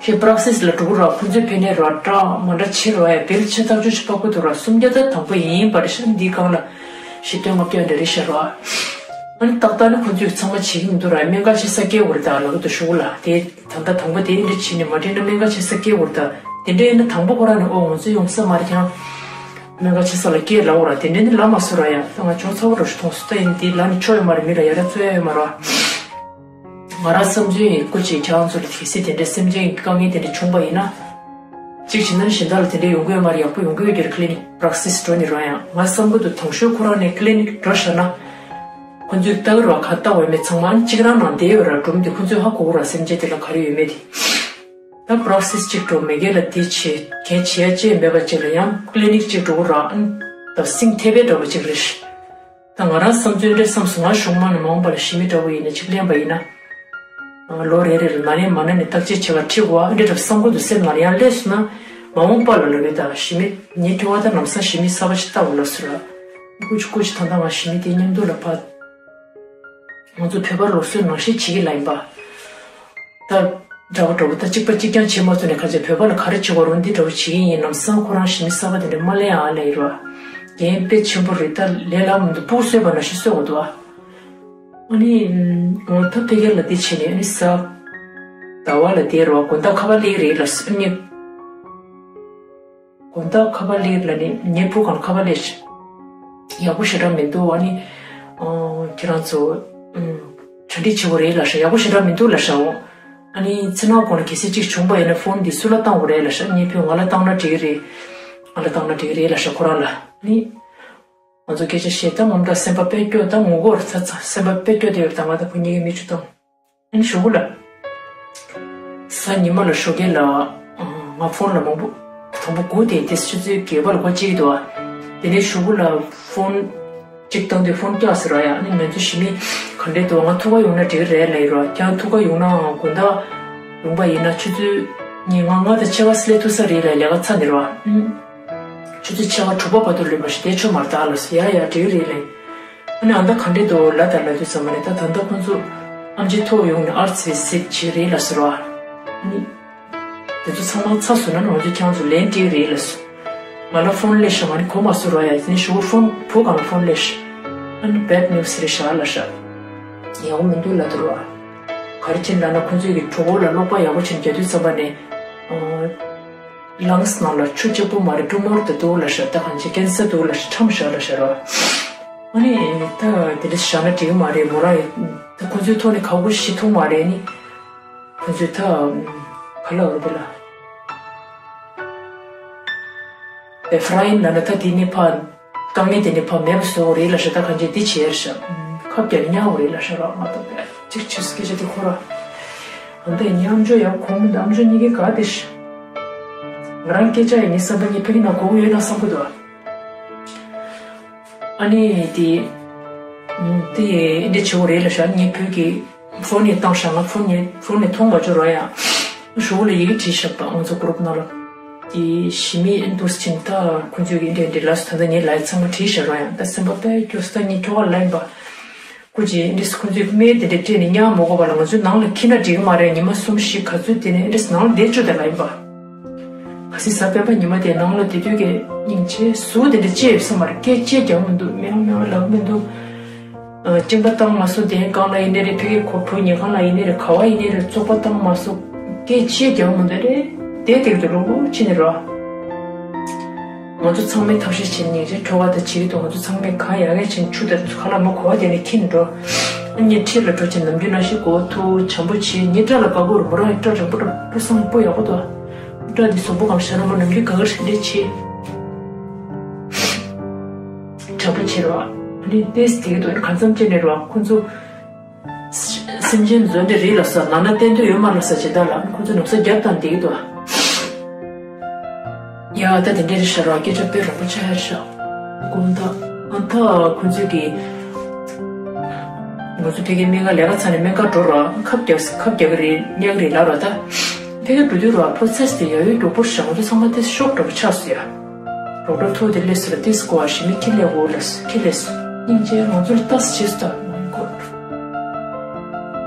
ཁྱེད་པ་རག་སིས་ལ་འགྲོ་གི་ར། ཁོ་ཚོས་ཕེ་ནས་ར་སྐྲག་མ་འདྲ་ཆེ་ར་ཡ་བེལ་ཆེ་ཐག་ཆོད་ཆེ་པ་ཁོ་ཐུག་ར། སུམ་བརྒྱ་ད་དང་པོ་ཡིན་པ་རེད་ཤག་འདིའི་སྒང་ལ་བཞི་སྟོང་ལྔ་བརྒྱ་འདྲ་རེད་ཤག་ར། ཨ་ནི་ཏག་ཏག་ནི་ཁོ་ཚོས་ཚང་མ་བྱེད་ཀྱི་མི་འདུག་ར། སྨན་ཁང་ཆེ་ས་སྐྱེལ་དགོས་རེད་ད་ལབ་གི་འདུག་གཞུག་ལ། དེ་ད་ལྟ་དང་པོ་དེ་འདྲ་བྱས་ནས་མ་འགྲིག་ན་སྨན་ཁང་ཆེ་ས་སྐྱེལ་དགོས་རེད་ད། དེ་འདྲ་ཡིན་ན་དང་པོ་ཁོ་རང་ནས་ཨོ་ང་ཚོ་ཡོང་ས་མ་རེད། ཁྱེད་རང་སྨན་ཁང་ཆེ་ས་ལ་སྐྱེལ་ལབ་དགོས་ར། དེ་འདྲ་ནི་ལབ་མ་སོང་ར་ཡ། ད་ང་ཅུང་ཚ་བོ་འདྲ་ཞིག་མཐོང་སོང་། ད་ཡིན་དེ་ལབ་ནས་ཆོག་ཡོད་མ་རེད། མི་ལ་ཡ་ར་བཙོན་ཡོད་མ་རེད་བ། ང་རང་བསམ་ཚུལ་ཡིན། སྐུ་མཁྱེན་ཁྱེད་རང་ཚོ་ལ་གལ་སྲིད་དེ་འདྲའི་སེམས་ཅན་གྱི་དཀའ་ངལ་དེ་འདྲ་བྱུང་པ་ཡིན་ན། གཅིག་བྱས་ན་གཞན་དག་ལ་དེ་འདྲ་ཡོང་གི་ཡོད་མ་རེད། ཡག་པོ་ཡོང་གི་ཡོད་ཀྱི་རེད། ཀི་ལི་ནིག་པ་རག་སིས་འགྲོ་ནི་རོ་ཡང་། ང་བསམ་གི་འདུག་དང་ཤོས་ཁོ་རང་ནས་ཀི་ལི་ནིག་འགྲོ་བཞག་ན། ཁོ་ཚོས་ལྟ་གི་རོ། ག་ལྟ་འོས་མེད་ཚང་མ་ཨ་ནི་གཅིག་རང་ནང་བསྡད་ཡོད་ར། སྒྲུང་དེ་ཁོ་ཚོས་ཧ་གོ་གི་ར། སེམས་ཅན་དེ་ལ་ག་རེ་ཡོད་མེད་དེ། ད་པ་རག་སིས་གཅིག་འགྲོ་མེད་མཁན་ལ་དེ་བྱེད་མཁན་བྱེད་ཡ་ཅི་ཡང་མེད་པ་ཅིག་ལ་ཡང་ཀི་ལི་ནིག་གཅིག་འགྲོ་གི་ར། ཨ་ནི་ད་སིང་ཐེ་བའི་འདྲ་བ་ཅིག་རེད། ད་ང་རང་བསམ་ཚུལ་འདྲ་བསམ་སོང་། ང་གཞུང་མང་ནས་མ་འོངས་པ་ལ་ཞི་མི་འདྲ་བོ་ཡིན་ན་གཅིག་ལེན་པ་ཡིན་ན། ལོ་རེ་རེ་ལ་ན་ནས་མ་ན་ནས་བརྟག་དཔྱད་བྱེད་པར་ཁྲིད་དགོས་ཨ་འདྲ་འདྲ་བསམ་གི་འདུག་སེམས་ནང་ལ་ཡང་སླེབས་སོང་ན། མ་འོངས་པ་ལ་ལབ་ཡོད་ད། ཞི་མི་ངའི་ཐོག་ད་ལམ་སང་ཞི་མི་གསར་པ་ཞིག་ལྟ་དགོས་ལབ་སོང་ར། སྐུ་མཁྱེན་སྐུ་མཁྱེན་ད་ལྟ་ང་ཞི་མི་དེ་མཉམ་དུ་ལ་ཕར། ང་ཚོ་བོད་པ་ལུགས་སྲོལ་ནང་བཞིན་བྱེད་ཀྱི་ལ་ཡིན་པ། ད་འདྲ་བོ་འདྲ་བོ་ད་གཅིག་པ་གཅིག་རྐྱང་བྱེད་མ་ཐུབ་ནས་ག་ཚོད་བོད་པ་ལ་ག་རེ་བྱེད་དགོས་རུང་འདི་འདྲ་བོ་བྱེད་ཀྱི་ཡིན། ལམ་སང་ཁོ་རང་ཞི་མི་གསར་པ་དེ་འདྲ་མ་ལེན་ཨ་ལེ་ཡིན་ར། འགན་དཔེ་ཆེན་པོ་རེད། ད་ལས་སླ་མི་འདུག་སྤུ་གུ་གསོས་པ་ནང་བཞིན་གསོ་དགོས་འདུག་ཨ། ཨ་ནི། ངོ་ཐབས་ཕ་གིར་ལ་འདི་བྱས་ནས་ཨ་ནི་གཟའ་ཟླ་བ་ལ་བསྡད་རོགས། དགོང་དག་ཁ་པར་སླེབས་རེད་ལ་ཨ་ནི། དགོང་དག་ཁ་པར་སླེབས་ལ་ནི་ངའི་བུ་གང་ཁ་པར་སླེབས། ཡག་པོ་ཞེ་དྲག་མི་འདུག་ཨ་ནི། ཨོ། ཁྱེད་རང་ཚོ། ཨུམ། གྲ་སྒྲིག་བྱེད་དགོས་རེད་ལབ་ཤག་ཡག་པོ་ཞེ་དྲག་མི་འདུག་ལབ་ཤག་འོ། ཨ་ནི་ཚེ་ནང་གོང་ལ་གལ་སྲིད་ཅིག་བྱུང་པ་ཡིན་ན་ཕོན་འདི་སུ་ལ་བཏང་དགོས་རེད་ལབ་ཤག་ངའི་བུས་ང་ལ་བཏང་ན་འགྲིག་གི་རེད། ང་ལ་བཏང་ན་འགྲིག་གི་རེད་ལབ་ཤག་ཁོ་རང་ལ། ཨ་ནི། ང་ཚོ་སྐད་ཆ་བཤད་ད་ངོ་མ་ད་སེམས་པ་དཔེ་སྐྱོ། ད་ངུ་གོ་ར་ཚ་ཚ་སེམས་པ་དཔེ་སྐྱོ་དེ་ཡོད་ད། ང་ད་བུ་གཉིས་ཀྱི་མིག་ཆུ་བཏང་། ཨ་ནི་ཞོགས་པ་ལ། གཟའ་ཉི་མ་ལ་ཞོགས་ཀས་ལ། ང་ཕོན་ལ་མང་པོ། དང་པོ་སྒུག་དེ་དེ་ཆུ་ཚོད་བརྒྱད་པ་ལ་ཁོ་གཅིག་འདུག་ཨ། དེ་ནས་ཞོགས་པ་ལ་ཕོན། གཅིག་བཏང་དུས་ཕོན་བཀྱགས་ཟེར་བ་ཡ། ཨ་ནི་ང་ཚོ་ཞི་མི་ག་འདྲས་འདུག་ང་ཐུག་ག་ཡོང་ན་འགྲིག་རེད་ལབ་ཡོད་ར། ཀྱང་ཐུག་ག་ཡོང་ནའང་དགོང་དག་ཡོང་པ་ཡིན་ན་ཆུ་ཚོད་ཉི་ལྔ་ལྔ་དང་ཕྱེད་ཀ་སླེབས་ཐུབ་ས་རེད་ལབ། ལས་ཀ་ཚར་ནས་ར། ཨུམ། ཆུ་ཚོད་ཕྱེད་ཀ་དྲུག་པ་བར་དུ་ལོན་པ་ཞིག་བསྡད་ཆོག་མ་རེད་ད་ལབ་སོང་། ཡ་ཡ་འགྲིག་རེད་ལབ། ཨ་ནི་ཨ་མདའ་ག་འདྲས་འདུག་ལབ་ད་ལབ་དུས་ཙམ་པ་ནས་ད་ད་ལྟ་ཁོང་ཚོ་ཨམ་ཆི་ཐོག་ཡོང་ནས་ཨར་ཚེ་སེབ་བྱེད་རེད་ལབ་ཟེར་བ། ཨ་ནི། དེ་ཚོ་ཚང་མ་ཚར་སོང་ན་ང་ཚོ་ཁྱེད་རང་ཚོ་ལན་སྤྲད་རེད་ལབ་སོང་། ང་ལ་ཕོན་སླེབས་ཤག་ང་ནི་གོ་མ་སོང་ར་ཡ། དེ་ནས་ཞོགས་པ་ཕོན་བུ་གང་ལ་ཕོན་སླེབས་ཤག་ཨ་ནི་བེཌ་ནིའུ་སི་རེད་ཤག་ལབ་ཤག་ཡག་པོ་མི་འདུག་ལབ་འདུག་ར། ག་རེ་བྱས་ལབ་ན་ཁོང་ཚོས་ཀྱི་གྲོད་ཁོག་ལ་གློག་པ་ཡག་པོ་བྱས་ནས་རྒྱག་དུས་ཙམ་པ་ནས། ལངས་ནང་ལ་ཆུ་གཅིག་པོ་མ་རེད། ཀྲུ་མོར་དུ་འདུག་ལབ་ཤག་ད་གང་ཅི་ཀན་སར་འདུག་ལབ་ཤག་ཁྲམ་ཤག་ལབ་ཤག་ར། ཨ་ནི་ད་དེ་འདྲ་བཞག་ན་འགྲིག་གི་མ་རེད། མོ་རང་ཡིན་ད་ཁོ་ཚོའི་ཐོག་ནས་ཁག་པོ་ཞིག་མཐོང་མ་རེད། ནི་ཁོ་ཚོས་ད་ག་ལབ་རེད་དེ་ལ། ཨེ་ཕ་ར་ཡིམ་ལབ་ན་ད་དེ་ནི་ཕ། དཀའ་ངལ་དེ་ནི་ཕ་མེད་པ་བཟོ་དགོས་རེད་ལབ་ཤག་ད་གང་ཅི་འདི་བྱས་རེད་ཤག་ཁབ་རྒྱག་ཉག་དགོས་རེད་ལབ་ཤག་ར། ང་ད་ཅིག་ཆེ་སྐད་ཆ་དེ་ཁོ་ར། ཨ་ད་ཉམ་ཆུང་ཡག་གོ་མི་འདུག་ཨམ་ཆོག་གཉིས་ཀའི་ག་དེ་ཤག་ང་རང་སྐད་ཆ་ཡིན་ནི་བསམ་པ་ངའི་ཕ་གི་ནང་གོ་གི་ཡོད་ན་བསམ་གི་འདུག་ཨ་ནི་དེ། དེ་འདྲ་བྱེད་དགོས་རེད་ལབ་ཤག་ངའི་བུ་གིས་ཕོན་ནས་བཏང་ཤག་ང་ཕོན་ནས་ཕོན་ནས་མཐོང་མ་བྱུང་ར་ཡ། ཞོགས་ལ་ཡི་གེ་བྲིས་ཤག་པ་ང་ཚོ་གུ་རུབ་ནང་ལ། དེ་ཞི་མི་འདུག་ཕྱིན་ད་ཁོ་ཚོས་ཀྱི་འདྲ་འདྲ་ལབ་སོང་། ད་ལྟ་ངའི་ལའི་ཚང་མ་བྲིས་ཤག་ར་ཡ། ད་སེམས་པ་དཔེ་སྐྱོ་སོང་། ད་ངའི་ཁྱོ་ག་ལ་ཡིན་པ། ཁོ་ཅིག་འདི་ཁོ་ཚོས་སྨན་དེ་འདྲ་སྤྲད་ནས་ཉར་མ་དགོས་པ་ལ་ང་ཚོའི་ནང་ལ་འཁྱེར་ན་འགྲིག་གི་མ་རེད། ཉི་མ་གསུམ་བཞི་ག་ཚོད་དེ་ནས་འདི་ནང་ལ་བསྡད་བཅུག་དེ་ལ་ཡིན་པ། གལ་སྲིད་གཟའ་སྤེན་པ་ཉི་མ་དེ་ནང་ལ་བསྡད་དུས་ཀྱི་སྙིང་རྗེ་ཟུག་དེ་འདྲ་ཅི་ཡོད་ས་མ་རེད། སྐད་ཅི་རྒྱག་མི་འདུག་མེའོ་མེའོ་ལབ་མི་འདུག་གཅིན་པ་བཏང་མ་སོང་། དེ་གང་ལ་ཡིན་ནའི་རེད། ཕ་གི་ཁོ་བུ་ཉལ་ཁང་ལ་ཡིན་ནའི་རེད། ག་བ་ཡིན་ནའི་རེད། བཙོག་པ་བཏང་མ་སོང་། སྐད་ཅི་རྒྱག་མི་འདུག་རེད། དེ་དེ་གི་འདུག་ལོ་ཕྱི་ནས་རོ། ང་ཚོ་ཚང་མས་ཐབས་ཤེས་བྱས་ནས་རི་ཁྲོད་པ་དང་བྱེད་ཀྱི་འདུག་ང་ཚོ་ཚང་མས་གང་ཡག་ག་བྱས་ནས་ཆུ་དང་ཁ་ལག་མ་གོ་བ་དེ་ནས་འཁྱེར་འགྲོ། ཨ་ནི་ཁྲིད་ལ་འགྲོ་བྱས་ནམ་རྒྱུན་ནང་བཞིན་མགོ་ཐུག་བྱམས་པོ་བྱེད། ངའི་སྐྲ་ལ་དགའ་པོ་རེད། མོ་རང་ཡི་སྐྲ་རིང་པོ་འདྲ་པོ་སང་པོ་ཡག་པོ་འདུག་སྐྲ་འདི་གཟུགས་པོ་གང་ཤ་ར་མོ་ནམ་རྒྱུན་ག་ག་རེ་འདྲ་བྱེད། བྱམས་པོ་བྱེད་རོགས། ཨ་ནི་ཏེས་དེ་གི་འདུག་གང་འཚམ་བྱས་ནས་རོགས་ཁོ་ཚོ། སེམས་ཅན་བཟོ་འདྲ་རེད་ལ་ས་ནང་ན་བསྟན་དོན་ཡོད་མ་རེད་ལ་ས་ཇི་ལྟར་ལ་ཁོ་ཚོ་ནུབ་ས་རྒྱབ་དང་བསྡད་ཀྱི་འདུག་ཡ་ད་དེ་འདྲ་རེད་ཤག་ར། སྐད་ཆ་དཔེ་རོབ་པོ་ཆགས་ཤག་དགོང་དག་ཨ་ད་ཁོ་ཚོས་ཀྱི་ང་ཚོ་ཕ་གིའི་སྨན་ཁང་ལས་ཀ་ཚར་ནས་སྨན་ཁང་འགྲོ་ར། ཁབ་རྒྱག་ཁབ་རྒྱག་གི་རེད། ཉལ་གི་རེད་ལབ་ར། ད་ཕ་གི་འགྲོ་དུས་ར་པོ་སེ་སི་དེ་ཡ་ཡོད་མགྱོགས་པོ་ཤག་ང་ཚོ་ཚང་མ་དེ་ཤོག་འདྲ་པོ་ཆགས་སོང་ཡ། རོགས་འདྲ་ཐུག་དེ་སླེབས་སོང་ལ་ཏིས་གོ་བ་ཞི་མི་ཁྱི་ལས་འོ་ལས་ཁྱི་ལས་སོང་། སྙིང་རྗེ་ང་ཚོ་ལ་ལྟ་ས་བྱེད་སོང་ད།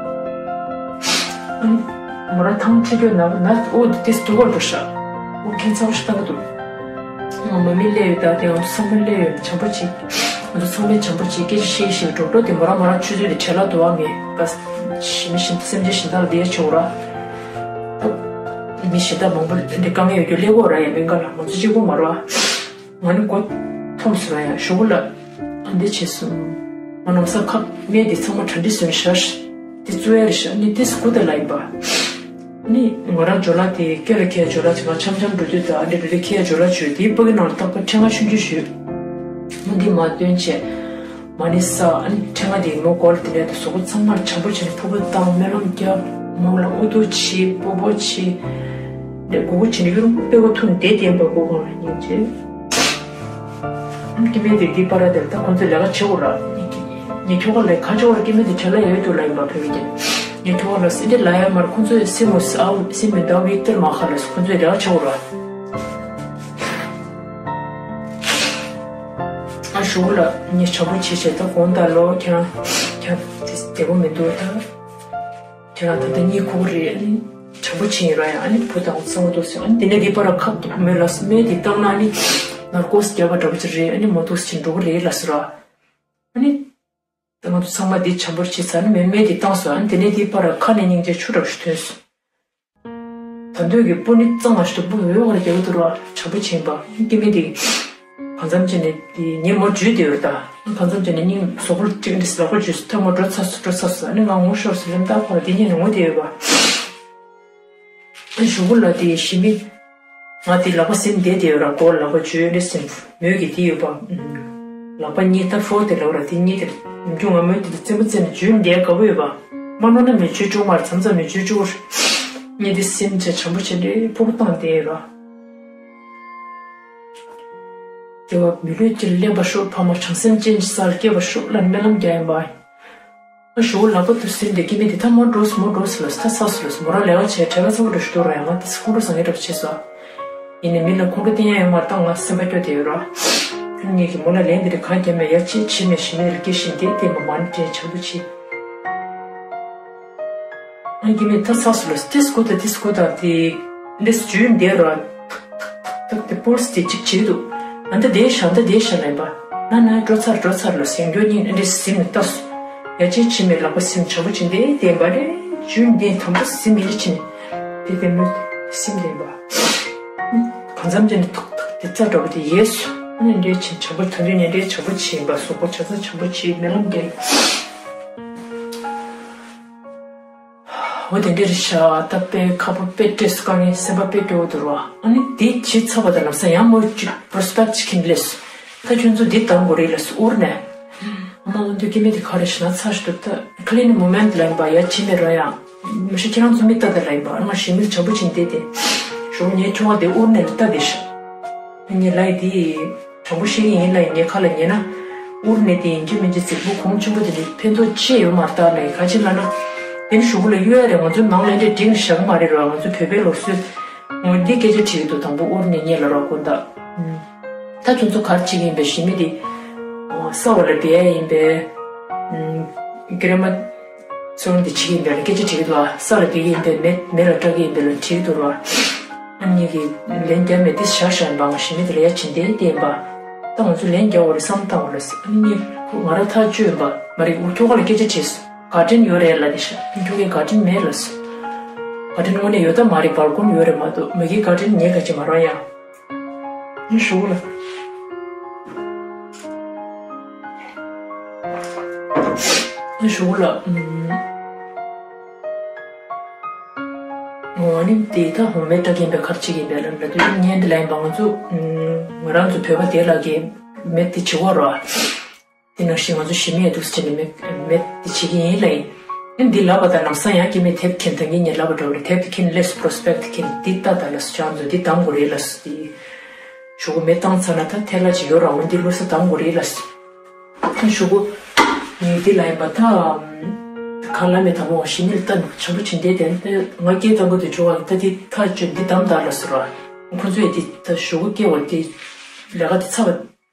ཨ་ནི་མོ་རང་ཐང་ཆད་རྒྱུ་ན་ན་འོ་དེ་དེ་སྡུག་གོ་འགྲོ་ཤག་འོ་ཁྱད་མཚར་ཞིག་བཏང་གི་འདུག་ང་མ་མི་སླེབས་ཡོད་ད། དེ་ང་ཚོ་ཚང་མ་སླེབས་ཡོད། བྱམས་པོ་བྱེད། ང་ཚོ་ཚང་མས་བྱམས་པོ་བྱེད། སྐད་ཆ་བཤད་བཤད་འགྲོ་འགྲོ་དེ་མོ་རང་མོ་རང་ཆུ་ཚོད་དེ་བྲེལ་ལ་འདུག་ཨ། ངས་ད་ཞི་མི་ཞི་སེམས་ཅན་གཞན་དག་ལ་བདེ་ཆེ་བོ་ར། ད་མི་གཞན་དག་མང་པོ་འདི་དཀའ་ངལ་ཡོད་རྒྱུ་སླེབས་གོ་ར། ཡ་མེད་འགའ་ལ་ང་ཚོ་གཅིག་པོ་མ་ར། ང་ནི་མགོ་འཐོམས་སོང་ཡ། ཞོགས་ལ་ཨ་འདི་བྱས་སོང་། ང་ནམ་ས་ཁ་སྨད་དེ་ཚང་མ་གྲ་སྒྲིག་བཟོས་ནས་བཞག་དེ་བཙོ་ཡ་རེད་ཤག་ནི་དེ་སྐུ་དེ་ལ་ཡིན་པ། ནི་ང་རང་ཇོ་ལ་དེ་སྐེ་ལ་འཁྱེར་ཇོ་ལ་བྱས། ང་འཆམ་འཆམ་འགྲོ་དུས་ད་ཨ་འདྲ་འདྲ་འཁྱེར་ཇོ་ལ་བྱོས། དེའི་པ་གི་ནང་ལ་ཏག་ཏག་ཕྲེང་བ་ཆུང་ཆུང་བཞུས། མོ་འདི་མ་སྟོན་བྱས། མ་ཎི་བསགས། ཨ་ནི་ཕྲེང་བ་དེ་མོ་མགོ་ལ་དེ་འདྲ་དུ་གཟུགས་པོ་ཚང་མར་བྱམས་པོ་བྱས་ནས་ཕུར་བུ་བཏང་། སྨོན་ལམ་བརྒྱབ། མོ་ལ་ཨུ་ཐུ་བྱས། སྤོ་སྤོ་བྱས། འདྲ་གུ་གུ་བྱས་ནས་ཡུ་རུ་པེ་གོ་ཐུག་ནས་བསྡད་བསྡད་པ་གོ་གོ་ལ་སྙིང་རྗེ། སྐྱེ་དམན་དེ་འདི་པར་དེར་ད་ཁོང་ཚོས་ལས་ཀ་བྱེད་དགོས་ར། ངས་ཁྱོ་ག་ལ་ཁ་ཆེ་བར་སྐྱེ་དམན་དེ་བྱ་ལ་ཡོད་དུ་ལ་ཡིན་པ་བོད་མི་དེ། ངས་ཁྱོ་ག་ལ་སེ་འདྲ་ལ་ཡ་མར་ཁོང་ཚོས་སེ་མོ་སེ་ཨའུ་སེ་མི་ཟླ་བའི་ཏིར་མ་ཁ་ལ་ཁོང་ཚོས་ལས་ཀ་བྱེད་དགོས་ར། ཨ་ཞུ་ལ་ངས་བྱ་བོ་བྱེད་བྱེད་ད་དགོང་དག་ལོ་ཁྱེད་རང་ཁྱེད་དེ་བདེ་པོ་མི་འདུག་ད། ཁྱེད་རང་ད་ལྟ་གཉིད་ཁུག་རེད། ཨ་ནི་དྲང་པོ་བྱེད་ཡིན་ར་ཡང་། ཨ་ནི་བུ་དང་གཙང་བོ་འདུག་ཟེར། ཨ་ནི་དེ་ནས་འདི་པར་ཁབ་ཏུ་བུ་མོས་ལ་སྨན་འདི་བཏང་ན་ཨ་ནི་ནར་ཀོས་བརྒྱབ་པ་འདྲ་པོ་ཅིག་རེད། ཨ་ནི་མོ་འདུག་ཟེར་འགྲོ་གི་རེད་ལ་ཟེར་ར། ཨ་ནི་ད་ང་ཚོ་ཚང་མ་འདི་བྱམས་པོར་བྱེད་ཚར་ནས་མེ་མེ་འདི་བཏང་སོང་། ཨ་ནི་དེ་ནས་འདི་པར་ཁ་ནས་སྙིང་རྗེ་ཆུ་འདྲ་པོ་ཞིག་ཐོན་སོང་། ད་འདོད་ཀྱི་སྤུ་ནི་གཙང་མ་ཞིག་ཏུ་སྤུ་འོད་འོག་ལ་རྒྱག་གི་འདུག་ར། དྲང་པོ་བྱེད་པ་སྐྱེ་དམན་འདི། གང་འཚམ་བྱས་ནས་དེ་ངས་མོ་འཇུས་བསྡད་ཡོད་ད། གང་འཚམ་བྱས་ནས་སྙིང་གཟུགས་པོ་གཅིག་འདྲ་ལག་པ་འཇུས་སོང་། ཐལ་མོ་འགྲོ་ཚར་སོང་འགྲོ་ཚར་སོང་། ཨ་ནི་ང་ངུ་ཤོར་སོང་ལེམ་ད་ཁོ་ལ་དེ་ཉིད་ནས་ངུ་བསྡད་ཡོད་པ། ཨ་གཞུག་གུ་ལ་དེ་ཞི་མི། ང་དེ་ལག་པ་ཟིན་བསྡད་བསྡད་ཡོད་ར། མགོ་ལག་པ་འཇུས་འདྲ་ཟིན་མོས་ཀྱི་དེ་ཡོད་པ། ལག་པ་གཉིས་ད་ཧྥོ་དེ་ལབ་ར། དེ་གཉིས་དེ་ཡུམ་ཆུང་ང་མོས་དེ་རྩེད་མོ་རྩེ་ནས་འཇུས་བསྡད་དགའ་པོ་ཡོད་པ། མ་ནོར་ན་མི་འཇུས་བཅུག་མར་མཚམས་མཚམས་མི་འཇུས་བཅུག་གཉིས་དེ་ཟིན་བྱས་བྱམས་པོ་བྱས་འདྲ་ཕུར་བུ་བཏང་བསྡད་ཡོད་ར། སྐྱེ་བ་མི་ལུས་ཀྱི་ལེན་པར་ཤོག་ཕ་མ་བྱང་སེམས་ཅན་གྱི་སར་སྐྱེ་བར་ཤོག་ལ་སྨོན་ལམ་རྒྱག་ཡིན་པ། ཨ་ཞོ་ལག་པ་དུ་ཟིན་ཏེ་སྐྱེ་མི་དེ་ད་མོ་འགྲོ་སོང་མོ་འགྲོ་སོང་ལ་ད་ཚ་སོང་ལ་མོ་རང་ལས་ཀ་བྱས་བྲེལ་བ་ཚ་པོ་འགྲོ་ཞིག་འདུག་ར། ཡང་ང་དེ་ཁོང་ཁྲོ་ཟ་ངེས་འདྲ་པོ་བྱས་སོང་། ཡིན་ནའི་མི་ལ་ཁོང་ཁྲོ་བསྟན་ཡ་ཡོད་མ་རེད། ད་ང་སེམས་པ་སྐྱོ་བསྡད་ཡོད་ར། ཁྱོད་གཉིས་ཀྱིས་མོ་ལ་ལན་འདི་རེད་གང་རྒྱབ་མེད་ཡ་ཅི་བྱེད་མེད་ཞི་མི་རེ་སྐྱེ་བཞིན་དེ་བསྟན་པ་མ་ཎི་བགྲེས་བྱ་འདུ་བྱེད། ཨ་ཀྱི་མི་ད་ཚགས་སུ་ལ་ཏིས་ཀུ་ད་ཏིས་ཀུ་ད་དེ་འདྲེས་ཇུས་འདེ་ར། ཐག་ཐག་ཐག་དེ་པོལ་སི་དེ་གཅིག་བྱེད་འདུག་ཨ་འདི་དེ་ཤ་འདི་དེ་ཤ་ལེན་པ། ན་ན་འགྲོ་ཚར་འགྲོ་ཚར་ལ་སེང་འགྲོ་གཉིས་འདྲེས་སིམ་ནས་ལྟ་སོ། ཡ་ཅེ་ཆི་མེད་ལག་པ་སིམ་བྱ་བོ་ཆི་འདེ་བསྟན་པ་རེད། ཇུས་འདེ་དམ་པོ་སིམ་ཡིན་ཆི་ནས། དེ་དེ་མོ་སིམ་ལེན་པ། གང་འཚམ་ཅན་ནི་ཐག་ཐག་དེ་རྩ་འགྲོ་བ་དེ་ཡས་སོ། ཨ་ནི་འདྲེས་ཆི་བྱ་བོ་ཐོན་དུས་ནས་འདྲེས་བྱ་བོ་ཆི་ཡིན་པ་གཟུགས་པོ་བྱ་ཚ་བྱ་བོ་ཆི་སྨོན་ལམ་རྒྱག་འོ་དེ་འདྲ་རེད་ཤག་ད་དཔེ་ཁ་པོ་དཔེ་སྤྲོས་སུ་དཀའ་ངལ་སེམས་པ་དཔེ་སྐྱོ་བོ་འདུག་ར། ཨ་ནི་དེ་བྱེད་ཚར་བ་དང་ལམ་སང་ཡང་མོ་གཅིག་པོ་རོ་སི་པེག་ཅིག་ཁྱེར་སླེབས་སོང་། ད་ཁྱོད་ཚོ་འདི་གཏོང་དགོས་རེད་ལབ་སོང་དབུར་ནས། ཨ་མ་འོ་འདི་སྐྱེ་མེད་དེ་ག་རེ་ཞིག་ན་ཚ་ཞིག་འདུག་ད་ཀི་ལིན་མུ་མེན་ལབ་ཡིན་པ་ཡ་བྱེད་མེད་ར་ཡ། མི་ཤེས་ཁྱེད་རང་ཚོ་མི་ལྟ་ད་ལབ་ཡིན་པ། ཨ་མ་ཞི་མི་ལ་བྱམས་པོ་བྱེད་འདི་དེ། ཞོགས་ངའི་ཁྱོ་ག་དེ་དབུར་ནས་ལ་ལྟ་བསྡད་ཤག་ངས་ལབ་ཡི་དེ། དྲང་པོ་བཤད་ཀྱི་ཡིན་ལབ་ཡི། ངའི་ཁ་ལ་ཉན་ན། དབུར་ནས་དེ་ཡིན་གཅིག་མིན་གཅིག་རྫིག་པོ་གོང་ཆེན་པོ་དེ་འདྲའི་ཕན་ཐོགས་ཅི་ཡོད་མ་རེད་ད་ལབ་ཡི། ག་ཅི་ལབ་ན། དེ་ནི་གཞུག་གུ་ལ་གཡོལ་ཡ་རེད། ང་ཚོའི་ནང་ལ་འདྲ་འགྲིག་ནས་བཞག་གི་མ་རེད་ར། ང་ཚོའི་བོད་པའི་ལུགས་སྲོལ། ངོ་འདི་སྐད་ཆ་དྲིས་ཀྱི་འདུག་དང་པོ་དབུར་ནས་ཉེ་ལ་རོགས་དགོན་བདག་ད་ཁྱོད་ཚོ་ག་རེ་བྱེད་ཀྱི་ཡིན་པས་ཞི་མི་དེ། ས་འོག་ལ་སྦས་ཡ་ཡིན་པས། ཀེ་རེ་མ། ཚོར་འདི་བྱེད་ཀྱི་ཡིན་པས་ལ་སྐད་ཆ་དྲིས་ཀྱི་འདུག་ཨ་ས་ལ་སྦས་ཀྱི་ཡིན་པས་མེ་མེ་ལ་སྐྲག་གི་ཡིན་པས་ལ་དྲིས་ཀྱི་འདུག་ར། ཨ་མྱེས་ཀྱིས་ལན་རྒྱབ་མེད་དེ་བཞག་བཞག་ཡིན་པ། ང་ཞི་མི་དེ་ལ་ཡ་བྱིན་ཏེ་བསྟན་པ། ད་ང་ཚོ་ལན་རྒྱག་འོ་རེད་བསམ་བཏང་འོ་ལ་ཟེར། ཨ་མྱེས་ཁོ་ང་རང་ཐག་གཅོད་ཡིན་པ་མ་རེད། འུ་ཁྱོ་ག་ལ་སྐད་ཆ་དྲིས་སོང་། གར་ཌེན་ཡོད་རེད་ལབ་དེ་ཤ། ཁྱོད་ཀྱི་གར་ཌེན་མེད་ལབ་སོང་། གར་ཌེན་དངོས་གནས་ཡོད་ད་མ་རེད། སྦལ་ཀོ་ནི་ཡོད་རེད་མ་གཏོགས་མ་གི་གར་ཌེན་ངས་ག་ཅི་མ་རོགས་ཡ། ཨ་ཞུ་གུ་ལ། ཨ་ཞུ་གུ་ལ། ཨུམ། འོ་ནི་དེ་ད་ཧོ་མེད་སྐྲག་གིན་པའི་གར་བྱེད་ཀྱིན་པའི་ལ་ལ་དུས་བརྙན་འདི་ལ་ཡིན་པ་ང་ཚོ་ང་རང་ཚོ་བོད་པ་དེ་ལ་གི་མེད་དེ་བྱེད་དགོས་རོགས། དེ་ནང་བཞིན་ང་ཚོ་ཞི་མི་ཡ་འདུག་སེ་བྱས་ནས་མེད་མེད་དེ་བྱེད་ཀྱི་ཡིན་ལ་ཡིན། ཨ་འདི་ལབ་པ་དང་ལམ་སང་ཡང་སྐྱེ་མེད་དེབ་ཁྱེར་ད་ངས་ངས་ལབ་པ་འདྲ་བ་རེད། དེབ་དེ་ཁྱེར་ལས་སུ་པོ་རོ་སི་པེག་དེ་ཁྱེར་འདི་ལྟ་ད་ལ་སུ་ཅང་ཚོ་འདི་གདམ་དགོས་རེད་ལ་སུ་དེ། ཞུ་གུ་མེ་བཏང་ཚར་ན་ད་ཐལ་ལ་ཅིག་ཡོད་ར། འོ་འདི་ལུས་ས་གདམ་དགོས་རེད་ལ་སུ། ཨ་ཞུ་གུ་ངས་འདི་ལ་ཡིན་པ་ད། ག་ལ་མེད་དང་པོ་ཞི་མི་ལ་ལྟ་ནུ་ཆམ་པོ་བྱིན་དེ་དེ་ང་སྐད་དང་པོ་དེ་ཇོ་བ་ད་འདི་ཐག་ཆོད་འདི་གདམ་ད་ལ་སུ་ར། ཁོ་ཚོས་འདི་ད་ཞུ་གུ་སྐྱེ་བ་འདི་ལས་ཀ་འདི་ཚ་བ།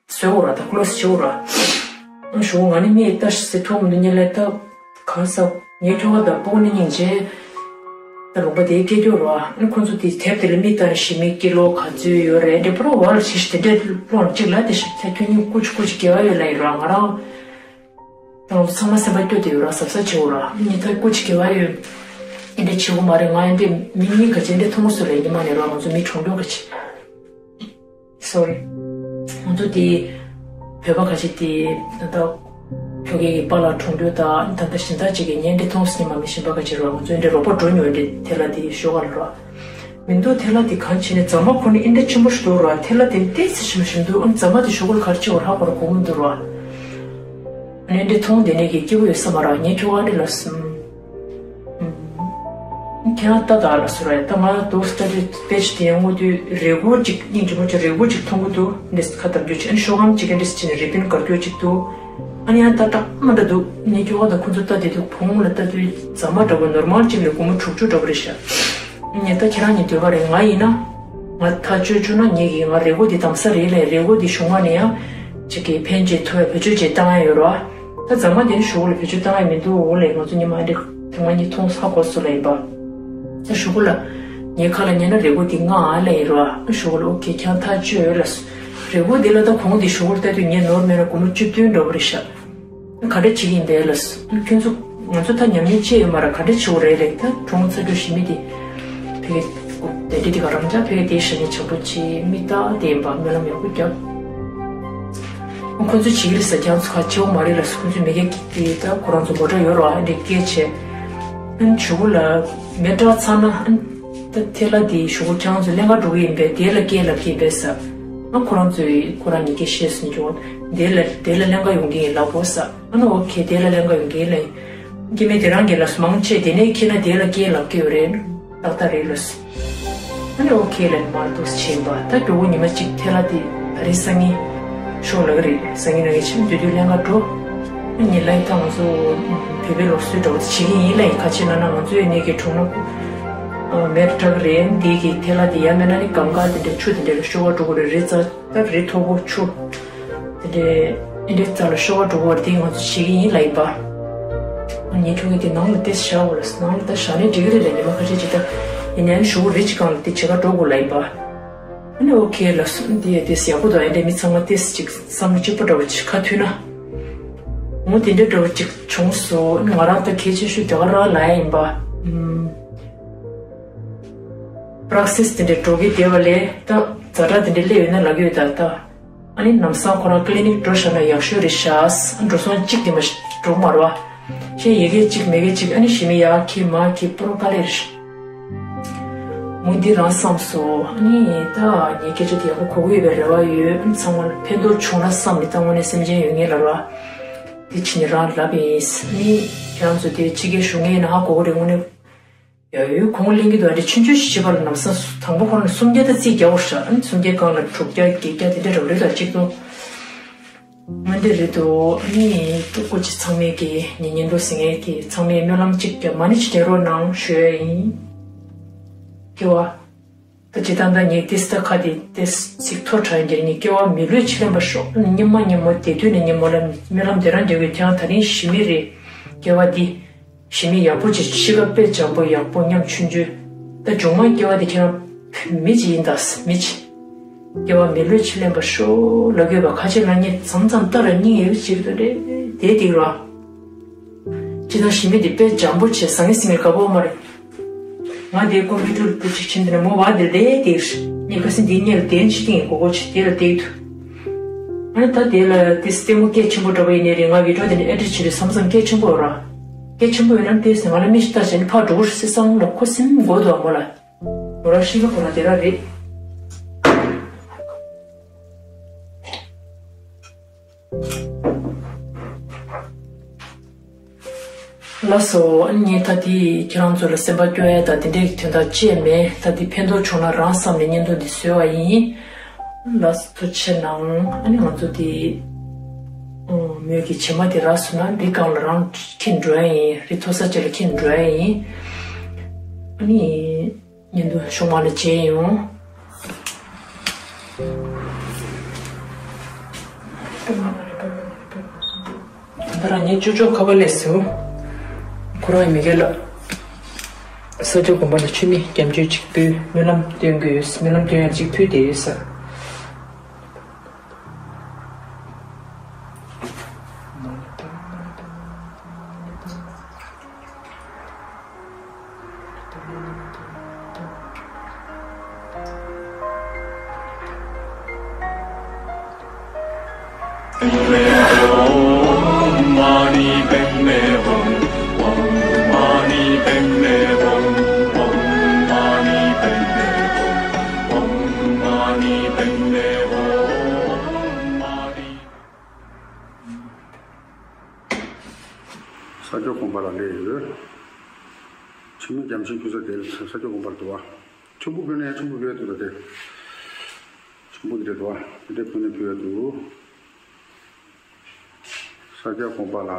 བཟོས་འོ་ར་ད་ཀློ་སི་བྱེད་འོ་ར། ཨ་ཞུ་ང་ནི་མིའི་ལྟ་ཞིག་སེ་ཐོག་མི་འདུག་ཉེ་ལས་ད། གང་ཟག་ངའི་ཁྱོ་ག་དང་སྤུ་གུ་ནི་སྙིང་རྗེ། ད་ལུང་པ་དེའི་སྐད་སྒྱུར་རོ། ཨ་ནི་ཁོང་ཚོ་དེ་དེབ་དེ་ལ་མིག་ལྟ་ནས་ཞི་མི་ཀི་ལོ་ག་ཚོད་ཡོད་རེད་དེ་པོ་རོ་བར་ཞིག་དེ་འདྲས་ཀློག་ནས་གཅིག་ལ་དེ་ཞིག་ད་ཁྱོད་གཉིས་སྐུ་མཁྱེན་སྐུ་མཁྱེན་དགེ་བ་ཡོད་ལ་ཡིན་རོ། ང་རང་ད་ང་ཚོ་ཚང་མ་སེམས་པ་སྐྱོ་དེ་ཡོད་རོ། གཟབ་གཟབ་བྱེད་འོ་རོ། ཨ་ནི་ད་སྐུ་མཁྱེན་དགེ་བ་ཡོད། ཨེ་འདྲས་བྱེད་འོ་མ་རེད། ང་ཨེ་འདྲས་མི་གཉིས་ག་ཅི་ཨེ་འདྲས་མཐོང་སོ་ལ་ཉི་མ་ནས་རོ། ང་ཚོ་མི་གྲོང་ཁྱེར་ག་ཅི། Sorry། ང་ཚོ་དེ་བོད་པ་ཁ་ཤས་དེ་ད་ལྟ་ཁྱོ་གའི་པཱ་ལགས་གྲོངས་རྒྱུ་དང་ད་ལྟ་གཞན་དག་ཅིག་གི་ཉེན་འདི་མཐོང་སྲིད་མ་མི་གཞན་པ་ཁ་ཤས་རོགས་ང་ཚོ་འདི་རོགས་པ་འགྲོ་མྱོང་འདི་ཐེ་ལ་དེ་ཞོག་ག་ལ་རོགས་མི་འདུག་ཐེ་ལ་དེ་གང་བྱས་ནས་རྫ་མ་ཁོ་ནི་ཨིན་འདྲ་ཆེན་པོ་ཞིག་འདུག་རོགས་ཐེ་ལ་དེ་ཏེ་སི་ཞིམ་ཞིམ་འདུག་ཨང་རྫ་མ་དེ་ཞོག་ག་ལ་གར་ཅིག་བར་ཧ་གོ་ར་གོ་མི་འདུག་རོགས་ཨ་ནི་འདི་མཐོང་དེ་ནས་ཀྱི་སྐྱིད་པོ་ཡོད་ས་མ་རོགས་ངས་ཁྱོ་ག་འདི་ལ་སུམ། ཁྱེད་རང་ལྟ་དང་ལ་སུ་ར་ཡ་ད་ང་དོ་སི་ཊ་ཌི་པེ་ཇི་དེ་ཡང་དངོས་དུས་རེ་སྒུག་ཅིག་སྙིང་རྗེ་མོ་ཅིག་རེ་སྒུག་ཅིག་མཐོང་གི་འདུག་འདི་ཁ་བཏབ་རྒྱུ་ཅིག་ཨ་ནི་ཤོག་སྒམ་ཅིག་ག་འདྲ་ཅིག་ནས་རི་པིན་དཀར་སྐྱོ་ཅིག་འདུག་ཨ་ནི་ཡང་ཏག་ཏག་མ་འདྲ་འདུག་ངས་ཁྱོ་ག་དང་ཁོ་ཚོ་ལྟ་དེ་དུས་བུ་མོ་ལ་ལྟ་དུས་རྫ་མ་འདྲ་བོ་ནོར་མལ་ཅིག་ལས་སྒོར་མོ་དྲུག་ཅུ་འདྲ་བོ་རེད་ཤག་ངས་ད་ཁྱེད་རང་གཉིས་འདོད་པ་རེད། ང་ཡིན་ན་ང་ཐག་གཅོད་བཅུག་ན་ངེད་ཀྱིས་ང་རེ་སྒུག་འདི་དམ་ས་རེད་ལས་རེ་སྒུག་འདི་གཞུང་མ་ནས་ཡང་ཅིག་གིས་ཕན་ཅིག་ཐུབ་པའི་བེད་སྤྱོད་ཅིག་བཏང་ཡ་ཡོད་རོགས། ད་རྫ་མ་འདི་ནི་ཞུ་གུ་ལ་བེད་སྤྱོད་བཏང་ཡ་མི་འདུག་འོ་ལས་ང་ཚོ་ཉི་མ་འདི་ཐེངས་མ་གཉིས་མཐོང་ཧ་གོ་སོང་ལ་ཡིན་པ། ད་ཞུ་གུ་ལ་ངའི་ཁ་ལ་ཉན་ན་རེ་སྒུག་འདི་ང་ཨ་ལས་ཡིན་རོགས་ཞུ་གུ་ལ་ཨོ་ཁེ་ཁྱང་ཐག་གཅོད་ཡོད་ལ། རེ་སྒུག་འདི་ལ་ད་གོང་འདི་ཞུ་གུ་ལ་ལྟ་དུས་ངས་ནོར་མེད་ན་སྒོར་མོ་བཅུ་བདུན་འགྲོ་བ་རེད་ཤག་ག་འདྲ་བྱེད་ཀྱི་ཡིན་པས་ལགས། ཁྱོད་ཚོ་ང་ཚོ་ད་ཉམས་མྱོང་ཅི་ཡོད་མ་ར་ག་འདྲ་བྱེད་དགོས་རེད་ལས་ད་གྲོངས་ཚར་རྒྱུ་ཞི་མི་དེ་ཕ་གི་དེ་འདྲ་དེ་ག་རང་ཅག་ཕ་གི་དེ་ཞི་མི་བྱ་པོ་ཆེ་མི་ད་དེ་ཡིན་པ་སྨོན་ལམ་ཡག་པོ་རྒྱབ། ཁོ་ཚོ་བྱེད་ཀྱི་རེད་ཟེར་ཀྱང་ཚོ་ཁ་ཆེ་བོ་མ་རེད་ལགས། ཁོ་ཚོ་མི་སྐད་དེ་ད་ཁོ་རང་ཚོ་མོ་ཊ་ཡོད་ར་ཨ་འདྲ་སྐད་ཆེ་ཨན་ཆུ་བོ་ལ་མེ་བྲག་ཚ་ན་ཨན། ད་ཐེ་ལ་དེའི་གཞུག་གུ་ཁྱེད་རང་ཚོ་ལེན་ག་འགྲོ་གི་ཡིན་པས་དེ་ལ་སྐད་ལབ་ཀྱི་ཡིན་པས་ཟེར། ཨ་ཁོ་རང་ཚོས་ཁོ་རང་གཉིས་ཀས་ཤེས་སོང་ཀྱང་དེ་ལ་དེ་ལ་ལེན་ག་ཡོང་གི་ཡིན་ལབ་གོ་ཟེར། ཨ་ནི་ཨོ་ཁེ་དེ་ལ་ལེན་ག་ཡོང་གི་ཡིན་ལབ། སྐྱེ་དམན་དེ་རང་གི་ལ་སུ་མང་ཆེ་དེ་ནས་ཁྱེད་ལ་དེ་ལ་སྐད་ལབ་ཀྱི་ཡོད་རེད། ཏག་ཏག་རེད་ལབ་སོང་། ཨ་ནི་ཨོ་ཁེ་ལབ་ནས་མར་འདུག་སེ་བྱས་ཡིན་པ་ད་མགྱོགས་པོ་ཉི་མ་གཅིག་ཐེ་ལ་དེ་ད་རེས་སང་ཉིན་ཤོག་ལབ་ཀྱི་རེད། སང་ཉིན་ནང་གི་ཕྱི་མ་དུས་དུས་ལེན་ག་འགྲོ། ཉི་ལ་ཡི་ད་ང་ཚོ་བོད་པའི་ལུགས་སྲོལ་འདྲ་བོ་བྱེད་ཀྱི་ཡིན་ལ་ཡིན་ཁ་ཆེ་ན་ན་ང་ཚོའི་ནས་ཀྱི་གྲོང་ན་མེར་སྐྲག་རེད་འདི་གི་ཐེ་ལ་དེ་ཡ་མེད་ན་ནི་གམ་ཁ་དེ་འདྲ་ཆུ་དེ་འདྲ་ལ་ཤོར་བ་འགྲོ་གི་རེད་རི་རྩ་ད་རི་མཐོ་པོ་ཆུ་དེ་འདྲ་ཨེ་འདྲའི་རྩ་ལ་ཤོར་བ་འགྲོ་གི་རེད་དེ་ང་ཚོ་བྱེད་ཀྱི་ཡིན་ལ་ཡིན་པ། ངས་ཁྱོད་ཀྱི་དེ་ནང་ལ་ཏེས་བཞག་འོ་ལ་ནང་ལ་ད་བཞག་ནས་འགྲིག་གི་རེད་ལ་ཉི་མ་ཁ་ཤས་ཅིག་ད་ཡིན་ནའི་ཞུ་གི་རེད་ཅིག་གང་ལ་དེ་བྱེད་ག་འགྲོ་དགོས་ལ་ཡིན་པ། ཨ་ནི་ཨོ་ཁེ་ལ་སོང་འདི་ཡ་དེ་ཡག་པོ་འདུག་ཨེ་འདྲ་མི་ཚང་མ་ཏེས་ཅིག་བསམ་བློ་གཅིག་པ་འདྲ་བོ་ཅིག་ཁ་མཐུན་ན། འོ་དེ་འདྲ་འདྲ་བོ་ཅིག་བྱུང་སོང་ཨ་ནི་ང་རང་ད་གལ་ཆེ་ཤོས་དེ་ག་རང་ལ་ཡ་ཡིན་པ། ཨུམ། པྲག་སིས་དེ་འདྲ་འགྲོ་གི་བསྡད་པ་ལས་ད་ཛ་དྲག་དེ་འདྲ་སླེབས་ཡོད་ན་ལབ་ཡོད་ད་ད། ཨ་ནི་ལམ་སང་ཁོ་རང་ཀི་ལི་ནིག་འགྲོ་བཞག་ན་ཡག་ཤོས་རེད་ཤག་འགྲོ་སོང་གཅིག་དེ་མ་གཏོགས་མ་རེད་བ། ཁྱེད་ཡི་གེ་གཅིག་མི་གེ་གཅིག་ཨ་ནི་ཞི་མི་ཡག་གི་མ་གི་པོ་རོ་དཀའ་ལས་རེད། མོ་འདི་རང་བསམ་སོང་ཨ་ནི་ད་ངའི་སྐད་ཆ་དེ་ཡག་པོ་གོ་གི་ཡོད་པའི་རེ་བ་ཡོད་ཨ་ནི་ཚང་མ་ལ་ཕན་ཐོགས་བྱུང་ན་བསམ་ནས་ད་དངོས་གནས་སེམས་ཅན་ཡོད་ངེས་ལ་ར། དེ་ཕྱི་ནས་རང་ལབ་ཡིན་ཨ་ནི་ཁྱེད་རང་ཚོ་དེ་ཕྱི་རྒྱལ་བཞུགས་མཁན་ཡིན་ན་ཧ་གོ་གི་རེད་དངོས་གནས། ཡ་ཡོད་གོང་གླེང་གི་འདུག་ཨ་འདྲ་ཆུང་ཆུང་ཞིག་བྱེད་པ་ལ་ལམ་སང་དང་པོ་ཁོ་རང་ལ་སུམ་བརྒྱ་ད་རྩིས་རྒྱག་འོར་ཤག་ཨ་ནི་སུམ་བརྒྱ་སྒང་ལ་དྲུག་བརྒྱ་བརྒྱད་བརྒྱ་དེ་འདྲ་རབ་རེད་ད་གཅིག་ཏུ། ང་འདི་རེད་འདུག་ཨ་ནི་སྤྲུལ་སྐུ་ཅིག་ཚང་མས་ཀྱི་ཉིན་ཉིན་དུ་ཟིང་ངེ་ཀྱི་ཚང་མས་སྨོན་ལམ་གཅིག་ཀྱང་མ་ཎི་ཅིག་འདྲེན་རོགས་གནང་ཞུ་ཡ་ཡིན། སྐྱེ་བ། ད་ཇི་ལྟར་ད་ངས་ཏེ་སི་ད་ཁ་དེ་ཏེ་སི་ཚིག་ཐོ་དྲངས་ཀྱི་ངས་སྐྱེ་བ་མི་ལུས་ཕྱིར་ལེན་པར་ཤོག་ཨ་ནི་སྙིགས་མ་སྙིགས་མ་བདེ་དུས་ནས་སྙིགས་མ་ལ་སྨོན་ལམ་འདི་རང་འདྲ་བའི་ཁྱེད་རང་ད་རིང་ཞི་མི་རེད། སྐྱེ་བ་འདི། ཞི་མི་ཡག་པོ་ཅིག་ཤི་ཁ་དཔེ་འཇམ་པོ་ཡག་པོ་ཉམ་ཆུང་ཆུང་། ད་མཇུག་མ་སྐྱེ་བ་དེ་ཁྱེད་རང་མི་ཅིག་ཡིན་ད་མི་ཅིག་སྐྱེ་བ་མི་ལུས་ཕྱིར་ལེན་པར་ཤོག་ལབ་དགོས་པ་ཁ་ཆེ་ལ་ངས་མཚམས་མཚམས་ལྟ་ར་སྙིང་ཡོད་ཅིག་ཏུ་རེད་དེ་དེ་ར། ཅི་ད་ཞི་མི་དེ་དཔེ་འཇམ་པོ་བྱས་ཟང་ངེ་ཟིང་ངེ་དགའ་པོ་མ་རེད། ང་དེ་ཀོམ་པུ་ཊར་དུ་ཅིག་ཕྱིན་དེ་ནས་མོ་བ་དེ་ལས་དེ་ངས་ཁ་སང་དེའི་སྔོན་ལ་དེ་ཅི་སྟེང་གི་གོ་གོ་ཆེ་དེ་ལ་བལྟས་འདུག་ཨ་ནི་ད་དེ་ལ་དེ་ལྟད་མོ་སྐད་ཆེན་པོ་འདྲ་པོ་ཡིན་ནའི་རེད། ང་བི་ཌིའོ་དེ་ནས་ཨེ་ཌིཊ་བྱེད་དུས་མཚམས་མཚམས་སྐད་ཆེན་པོ་ཡོད་ར། སྐད་ཆེན་པོ་ཡོད་ན་ལྟས་ཟེར་ང་ལ་མི་ཞིག་ལྟ་བྱས་ནས་ཕར་འགྲོ་གི་རེད་ཟེར་བསམ་ལ་ཁོ་སེམས་མགོ་འདུག་ཨ་མོ་ལ། མོ་རང་ཤི་ཁ་ཁོ་རང་དེ་ར་རེད། ལགས་སོ། ཨ་ནི་ངས་ད་དེ་ཁྱེད་རང་ཚོ་ལ་སེམས་པ་སྐྱོ་ཡ་དང་དེ་འདྲའི་དོན་དག་ཅི་ཡང་མེད། ད་དེ་ཕན་ཐོགས་བྱུང་ན་རང་བསམ་ནས་བརྙན་ཐུང་འདི་བཟོས་པ་ཡིན། ལགས་སོ་ཐུགས་རྗེ་གནང་། ཨ་ནི་ང་ཚོ་དེ་མོས་ཀྱི་བྱེ་མ་དེ་རག་སོང་ན་འདི་སྒང་ལ་རང་འཁྱེར་འགྲོ་ཡ་ཡིན། རི་མཐོ་ས་ཅིག་ལ་འཁྱེར་འགྲོ་ཡ་ཡིན། ཨ་ནི། ཉིན་དུ་ཤོག་མ་ལ་བྱས་ཡོང་། ད་རང་ཉིད་ཅོ་ཅོ་ཁ་པ་ལས་སུ། ཁོ་རང་མི་དགེ་ལ། ས་སྐྱ་དགོན་པ་ལ་མཆོད་མེ་སྐྱབས་འཇུག་ཅིག་ཕུལ། སྨོན་ལམ་སྟོན་གྱི་ཡོད། སྨོན་ལམ་སྟོན་ཡ་ཅིག་ཕུལ་བསྡད་ཡོད་ས། ས་སྐྱ་དགོན་པ་ལ་སླེབས་ཡོད། མཆོད་མེ་སྐྱབས་འཇུག་ཕུལ་ས་དེ་ས་སྐྱ་དགོན་པར་འདུག་བ། ཆུ་འབུ་ཕུལ་ནས་ཆུ་འབུ་ཕུལ་འདུག་ད་དེ། ཆུ་འབུ་དེ་འདུག་བ། དེ་འདྲ་ཕུལ་ནས་ཕུལ་ཡ་འདུག་ས་སྐྱ་དགོན་པ་ལ་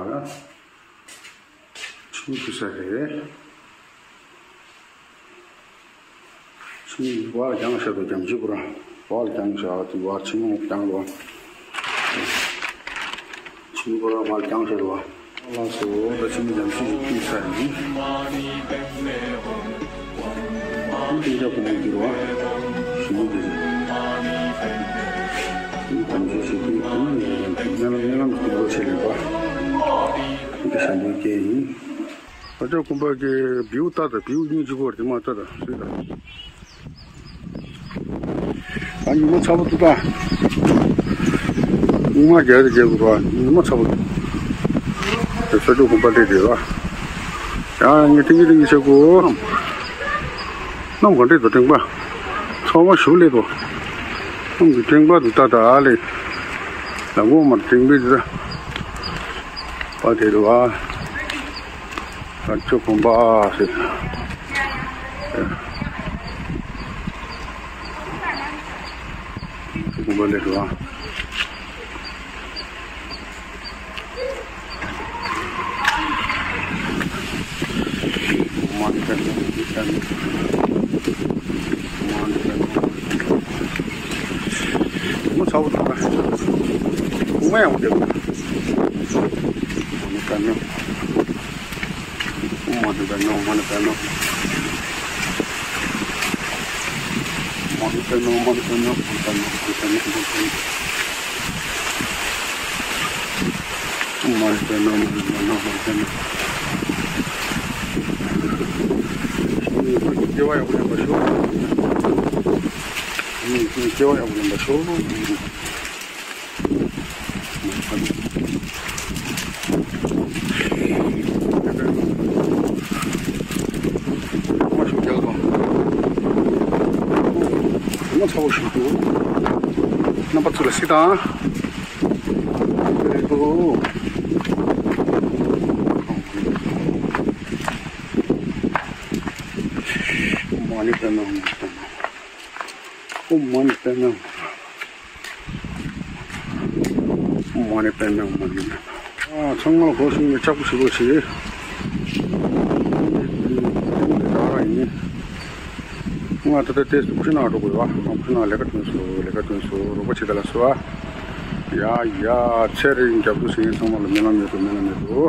ཆུ་འབུ་ཕུལ་ས་རེད། ཆུ་འབུ་བར་བརྐྱངས་བཞག་འདུག་སྐྱབས་འཇུག་པུ་ར། བར་བརྐྱངས་བཞག་དེ་བར་ཆུ་འབུ་བརྐྱངས་འདུག་ཆུ་འབུ་བར་བརྐྱངས་བཞག་འདུག་ལགས་སོ། ད་ཆུ་འབུ་སྐྱབས་འཇུག་ཅིག་ཕུལ་ཚར་ཡིན། ཨ་ནི་སྤུན་ཀྱག་བུ་མོ་འདུག་བ། ཞི་མོ་འདུག་སྐྱབས་འཇུག་ཅིག་ཕུལ། སྨོན་ལམ་སྨོན་ལམ་ཅིག་འདུག་ཆེད་ལས་པ། འདི་ཞལ་འདོན་སྐྱེལ་ཡིན། ས་སྐྱ་དགོན་པ་གི་བེའུ་ལྟ་དང་། བེའུ་སྙིང་རྗེ་པོ་རེད། དེ་མ་ལྟ་དང་། སུས་དང་། ཨ། ཉི་མ་ཚ་པོ་འདུག་ད། སྔོན་མ་རྒྱག་རེ་རྒྱག་དགོས་ར། ཉི་མ་ཚ་པོ་འདུག་དེ་ས་སྐྱ་དགོན་པ་སླེབས་རེད་བ། ཡང་ངས་ཏིང་ངེ་ཏིང་ངེ་བྱེད་དགོས། གནམ་གང་འདྲས་འདུག་སྤྲིན་པ། ཚ་བ་ཞུ་སླེབས་འདུག་གནམ་གྱི་སྤྲིན་པ་འདུག་ད། ད་ཨ་ལེ། ལ་འགོ་མར་སྤྲིན་པའི་འདི་ད། པ་དེ་རུ་བ། ས་སྐྱ་དགོན་པ་ཟེར། དགོན་པ་སླེབས་འདུག་ཨ། མ་འདི་ཀ་ནི། འདི་ཀ་ནི། མ་འདི་ཀ་ནི། མ་ཚ་བོ་དང་། མ་ཡང་བསྡད། མ་འདི་ཀ་ནི། ཨོཾ་མ་ཎི་པདྨེ་ཧཱུྃ། མ་ཎི་པདྨེ་ཧཱུྃ། མ་ཎི་པདྨེ་ཧཱུྃ། མ་ཎི་པདྨེ་ཧཱུྃ། མ་ཎི་པདྨེ་ཧཱུྃ། མ་ཎི་པདྨེ་ཧཱུྃ། མ་ཎི་པདྨེ་ཧཱུྃ། སྐྱེ་བ་ཡག་པོ་ལེན་པར་ཤོག་སྐྱེ་བ་ཡག་པོ་ལེན་པར་ཤོག་མ་ཤུགས་རྒྱག་དང་། མ་ཚ་བོ་ཞིག་འདུག་རྣམ་པ་ཚོ་ལ་སྲིད་དང་། རེད་འདུག་མ་ཎི་པདྨེ་ཧཱུྃ། མ་ཎི་པདྨེ་ཧཱུྃ། ཨོཾ་མ་ཎི་པདྨེ་ཧཱུྃ། མ་ཎི་པདྨེ་ཧཱུྃ། མ་ཎི་པདྨེ་ཧཱུྃ། ཨ། ཚང་མ་ལ་སྒོ་ཕྱུགས་ནས་ལྕགས་པོ་ཞིག་དགོས་ཞེས། ང་ད་ལྟ་དེ་སུ་ཕྱི་ནང་འགྲོ་དགོས་པ། ང་ཕྱི་ནང་ལས་ཀ་ཐོན་སོང་། ལས་ཀ་ཐོན་སོང་། རོགས་པ་བྱེད་ད་ལ་སོ། ཨ། ཡ་ཡ། ཚེ་རིང་རྒྱབ་ཏུ་ཟིན། ཚང་མ་ལ་སྨོན་ལམ་ཡོད་དོ། སྨོན་ལམ་ཡོད་དོ།